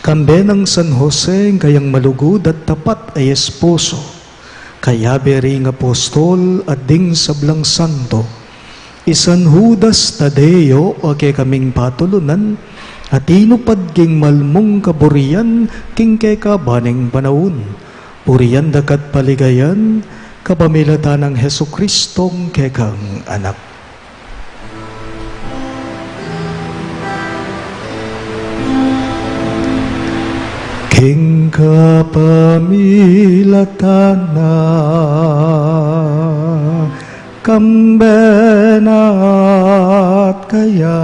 kambe nang San Jose ing kayang malugud at tapat a esposo, kayabe ring apostol at ding sablang santo, i San Judas Tadeo a kekaming patulunan, a tinupad king malmung kaburian king kekaba ning panaun. Purian da ka't paligayan kapamilatan nang Jesucristong kekang Anak. King kapamilatan na, kambe na at kaya,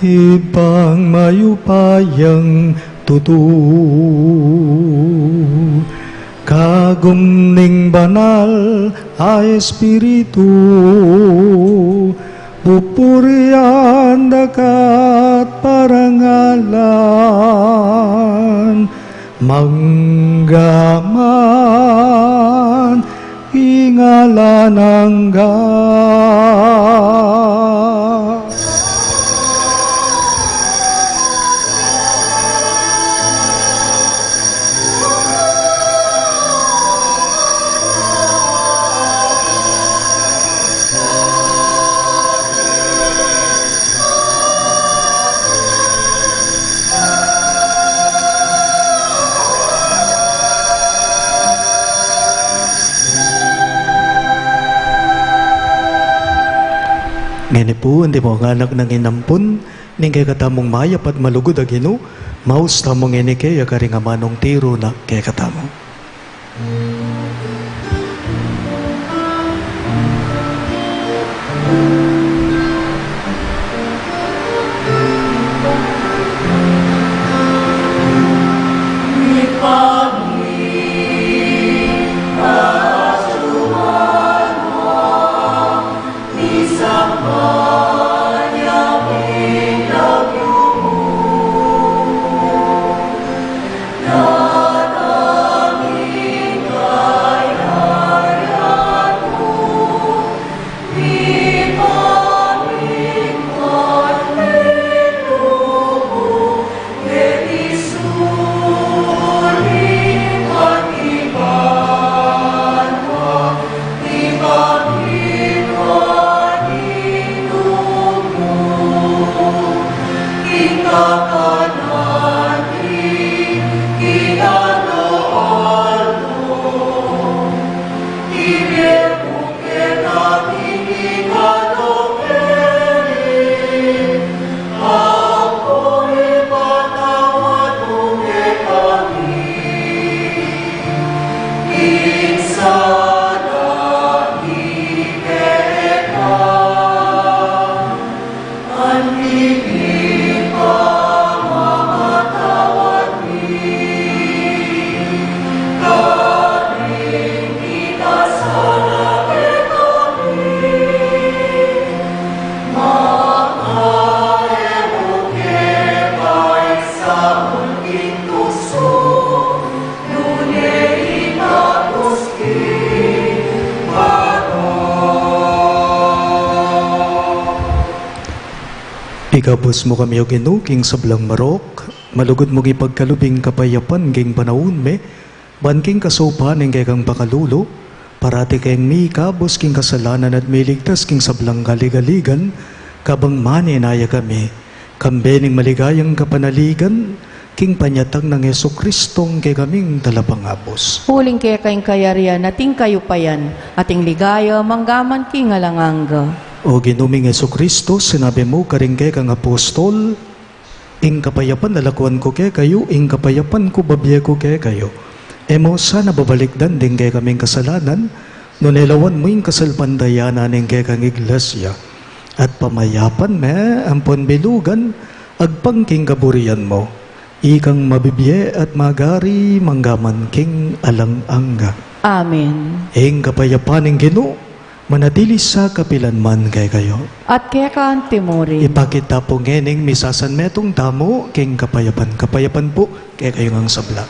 Ibpang mayupayang tutu, kagum ning Banal a Espiritu, pupurian da ka't parangalan, mangga man king alang angga. Ngeni pu, antimong anak nang inampun ning kekatamung mayap at malugud a Ginu, maus tamu ngeni keya karing amanung tiru na kekatamu. Ikabus mu kami, O Ginu, king sablang marok, malugud mung ipagkalub ing kapayapan king panaun mi, ban king kasaupan ning kekang pakalulu, parati keng mikabus king kasalanan at miligtas king sablang kaligaligan, kabang manenaya kami, kambe ning maligayang kapanaligan, king panyatang nang Jesucristong kekaming Talapangabus. Uling keka ing kayarian at ing kayupayan, at ing ligaya, manggaman king alang angga. O Ginu ming Jesucristo, sinabi mu karing kekang apostol, ing kapayapan lalakuan ku kekayu, ing kapayapan ku babie ku kekayu. E mu sana babalikdan ding kekaming kasalanan, nune lawan mu ing kasalpantayanan ning kekang iglesia. At pamayapan me ampon bilugan, agpang king kaburian mu. Ikang mabibie at magari manggaman king alang angga. Amen. Ing kapayapan ning Ginu, manatili sa kapilan man kekayu. At keka antimurin. Ipakit ta pu ngening misasanmetung tamu king kapayapan. Kapayapan pu kekayu ngang sabla.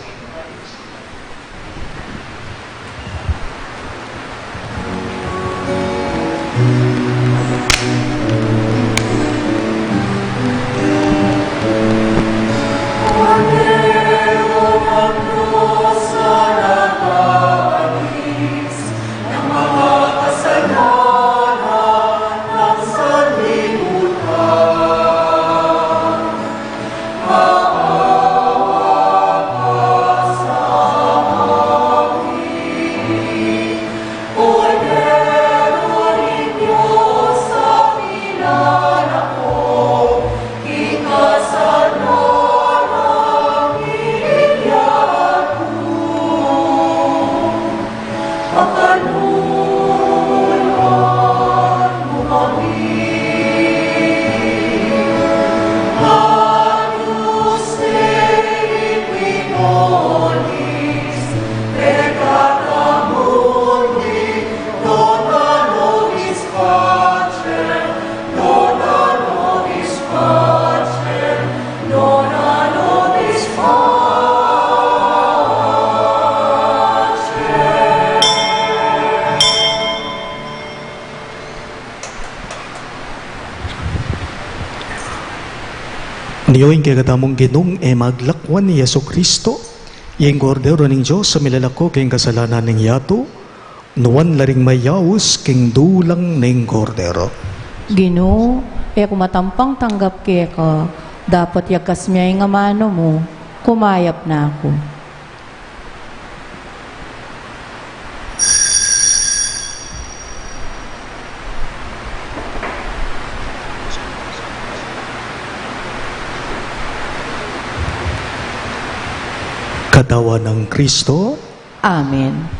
Nio ing kekatamung Ginung e maglakuan, i Jesucristo, ing Kordero ning Dios a milalako king kasalanan ning yatu, nuan la ring mayaus king dulang ning Kordero. Ginu, e ku matampang tanggap keka, dapot yagkas me ing amanu mu, kumayap na ku. Katawan nang Kristo. Amen.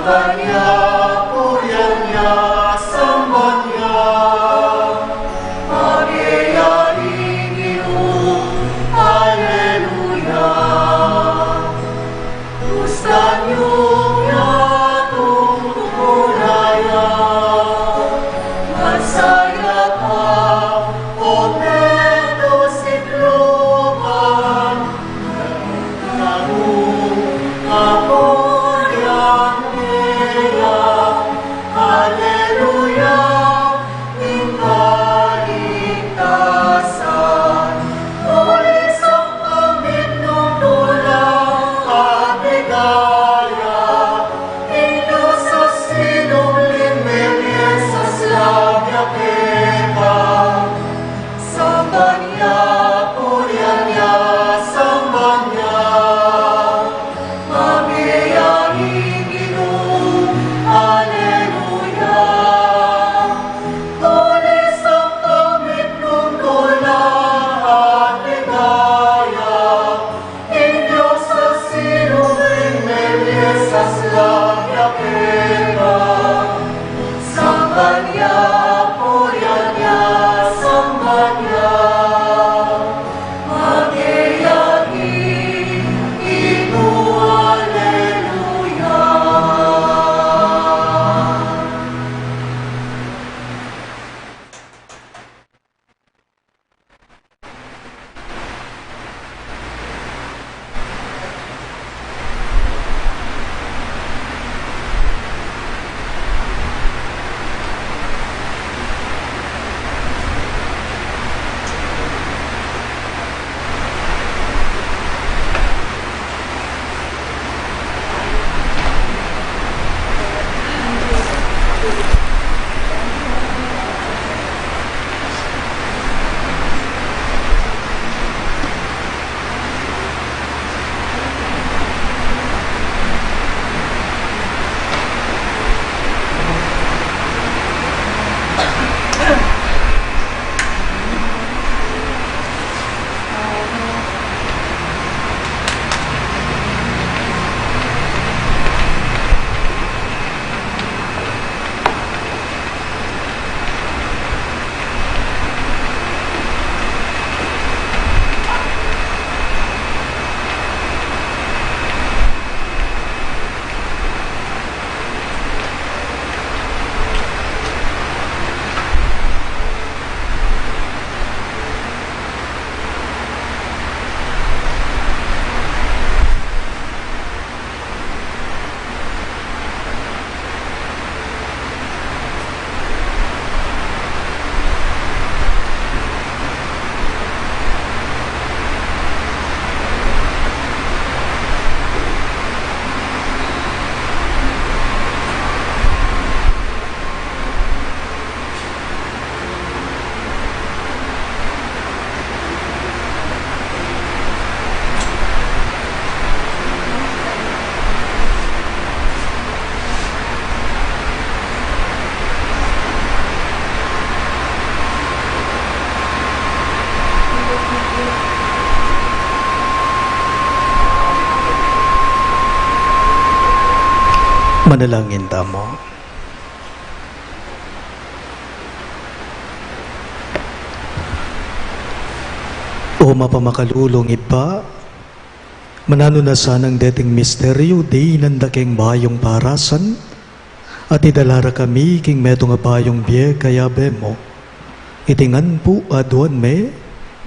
Kanya purian ya, samban ya, mabiayan ing Ginu. Aleluya. Tustan yu ya tung tukula ya, mansaya ka, o Pedro, siklupan. Samban ya, purian ya, samban ya, mabiayan ing Ginu. Aleluya. Tulis ang pamit nung tula at ligaya. Ing Dios a sinubling mebie sa slang ya peka. Samban ya, purian ya, samban ya. Mabiayan ing Ginu. Aleluya. Manalangin tamu. O mapamakalulung Ibpa, mananu na sanang deting misteryu dinan da keng bayung parasan, at idala ra kami king metung a bayung bie kayabe mu. Iti ngan pu aduan mi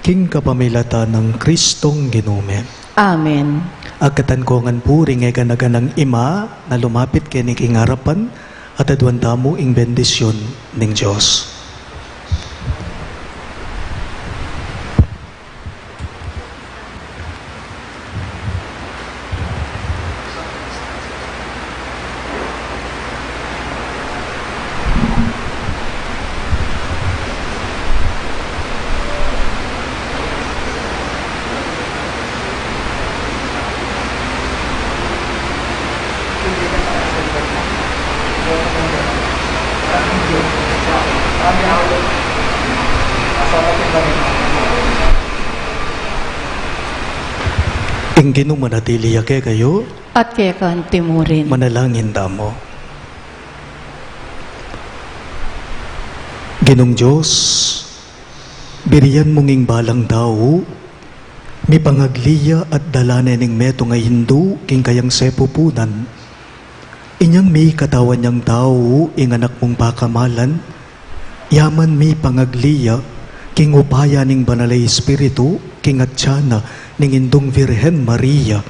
king kapamilatan nang Kristong Ginu mi. Amen. Agkatan ko ngan pu ring e gana-ganang ima na lumapit keni king arapan, at aduan tamu ing bendisyun ning Dios. Ing Ginu manatili ya kekayu. At keka naman murin. Manalangin tamu. Ginung Dios, birian mu ing balang tau, mipangagli ya at dala ne ning metung a indu king kayang sepupunan. Inyang mikatawan yang tau ing Anak mung pakamalan, ya man mipangagli ya king upaya ning Banal a Espiritu king atyan na ning Indung Virgen Maria.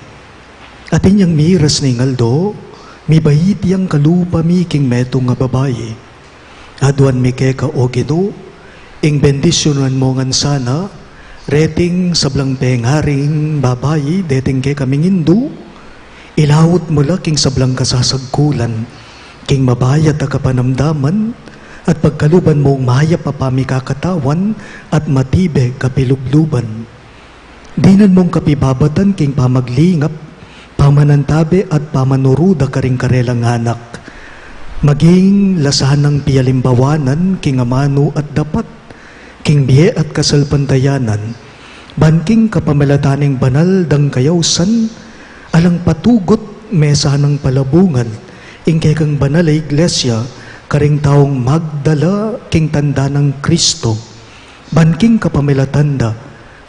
At inyang miras ning aldo, mibait yang kalupa mi king metung a babai. Aduan mi keka, o Ginu, ing bendisyunan mu ngan sana reting sablang pengaring babai deting kekaming indu, ilaut mu la king sablang kasasagkulan, king mabayat a kapanamdaman, at pagkaluban mung mayap a pamikakatawan at matibe kapilubluban. Dinan mung kapibabatan king pamaglingap, pamanantabe at pamanuru da karing karelang anak. Maging la sanang pialimbawanan king amanu at dapat, king bie at kasalpantayanan, ban king kapamilatan ning banal dang kayausan, alang patugut me sanang palabungan ing kekang banal a Iglesia karing taung magdala king tanda nang Kristo. Ban king kapamilatan da,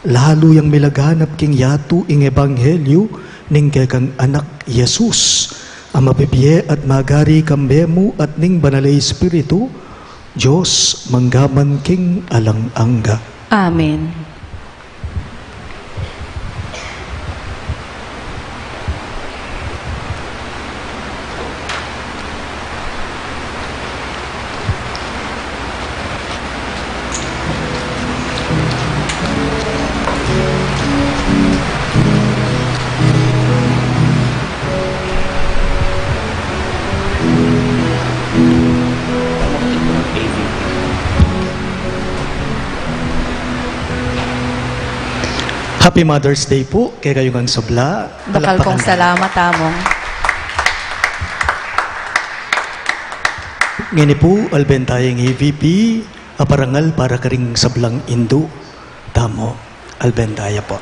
lalu yang milaganap king yatu ing ebanghelyu ning kekang Anak Jesus, a mabibie at magari kambe mu at ning Banal a Espiritu, Dios, mangga man king alang angga. Amen. Happy Mother's Day pu kekayu ngan sabla. Dakal pung salamat, Among. Ngeni pu, alben taya ing E V P a parangal para karing sablang indu tamu. Alben taya pu.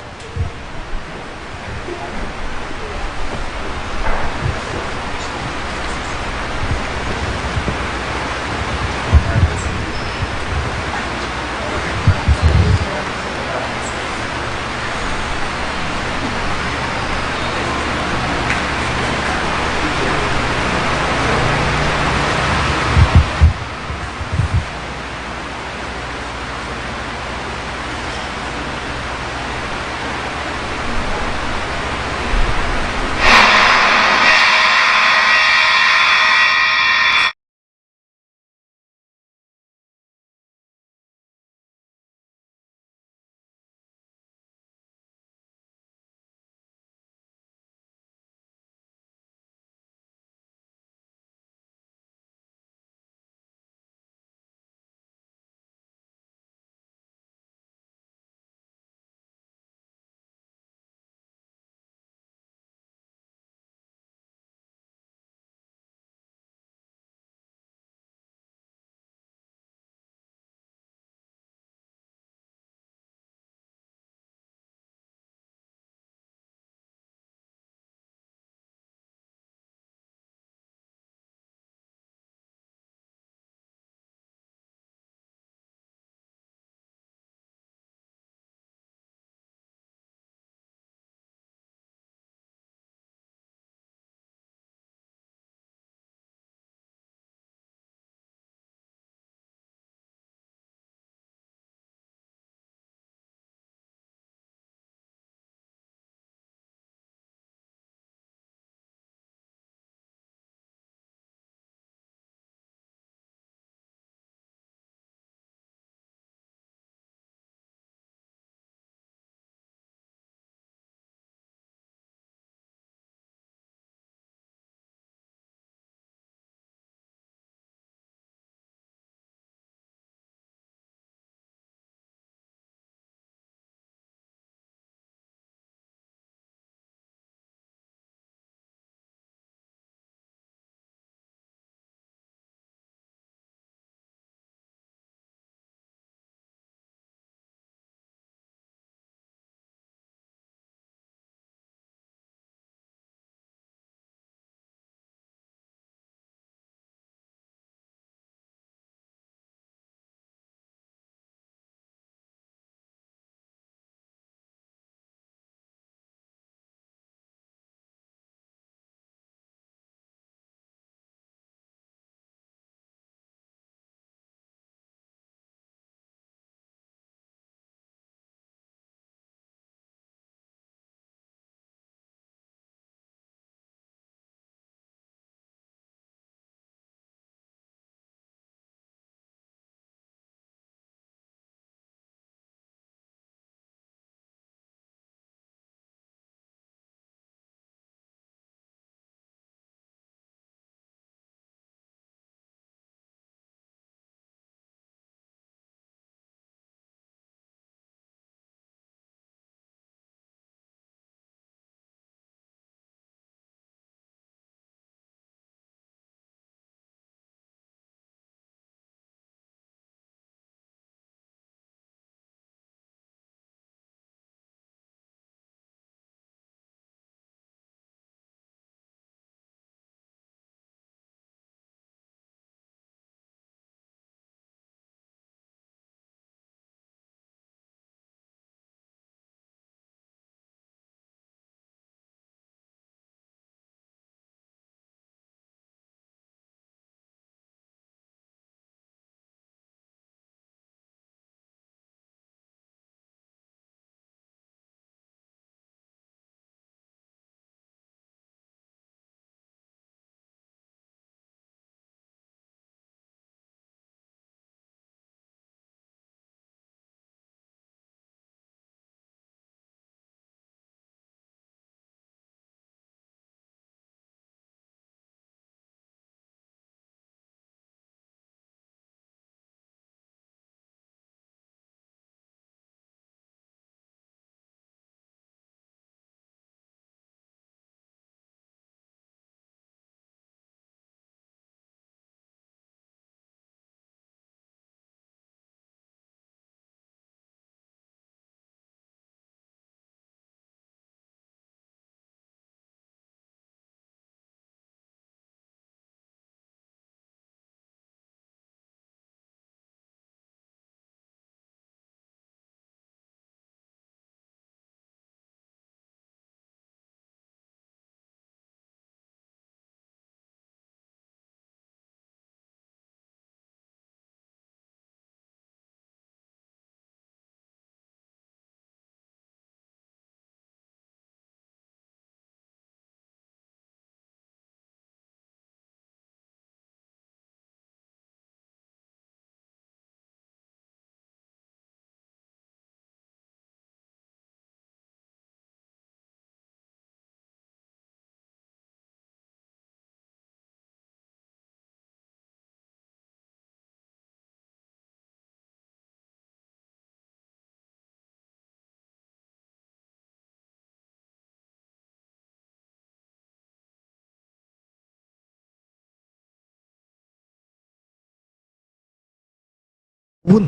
pun,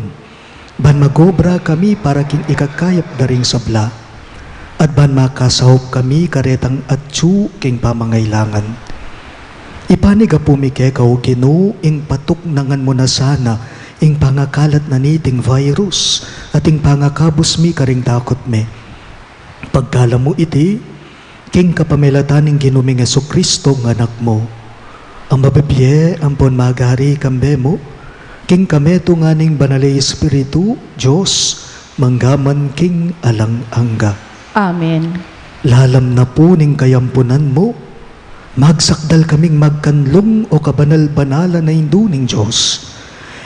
ban magobra kami para king ikakayap da ring sabla, at ban makasaup kami karetang atyu king pamangailangan. Ipanyawad mi keka, O Ginu, ing patuknangan mu na sana ing pangakalat na niting virus, at ing pangakabus mi karing dakut mi. Pagkalub mu iti, king kapamilatan ning Ginu ming Jesucristo, a Anak mu, a mabibie ampon magari kambe mu, king kametungan ning Banal a Espiritu, Dios, mangga man king alang angga. Amen. Lalam na pu ning kayampunan mu, magsakdal kaming magkanlung, o kabanal-banalan a Indu ning Dios.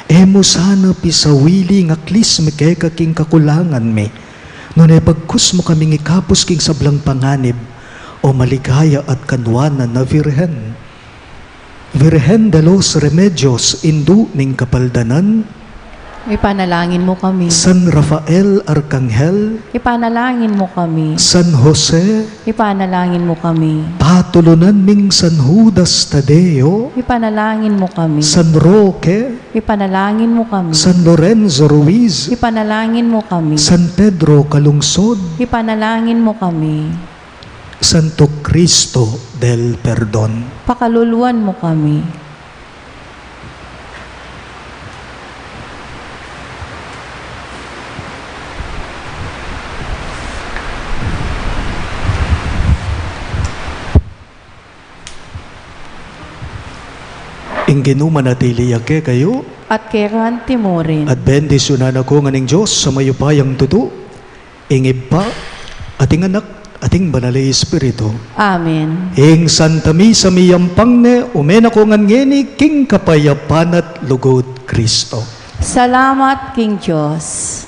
E mu sana pisawili ing aklis mi keka king kakulangan mi, nune bagkus mu kaming ikabus king sablang panganib, o maligaya at kanuanan a Virgen. Virgen de los Remedios, Indu ning Kapaldanan. Ipanalangin mu kami. San Rafael Arkanghel. Ipanalangin mu kami. San Jose. Ipanalangin mu kami. Patulunan ming San Judas Tadeo. Ipanalangin mu kami. San Roque. Ipanalangin mu kami. San Lorenzo Ruiz. Ipanalangin mu kami. San Pedro Calungsod. Ipanalangin mu kami. Santo Cristo del Perdon. Pakaluluan mu kami. Ing Ginu manatili ya kekayu. At keka mu rin. At bendisyunan na kayu ngan ning Dios a mayupayang tutu, ing Ibpa, at ing Anak, at ing Banal a Espiritu. Amen. Ing Santa Misa miyampang ne, ume na kayu ngan ngeni king kapayapan at lugud Cristo. Salamat king Dios.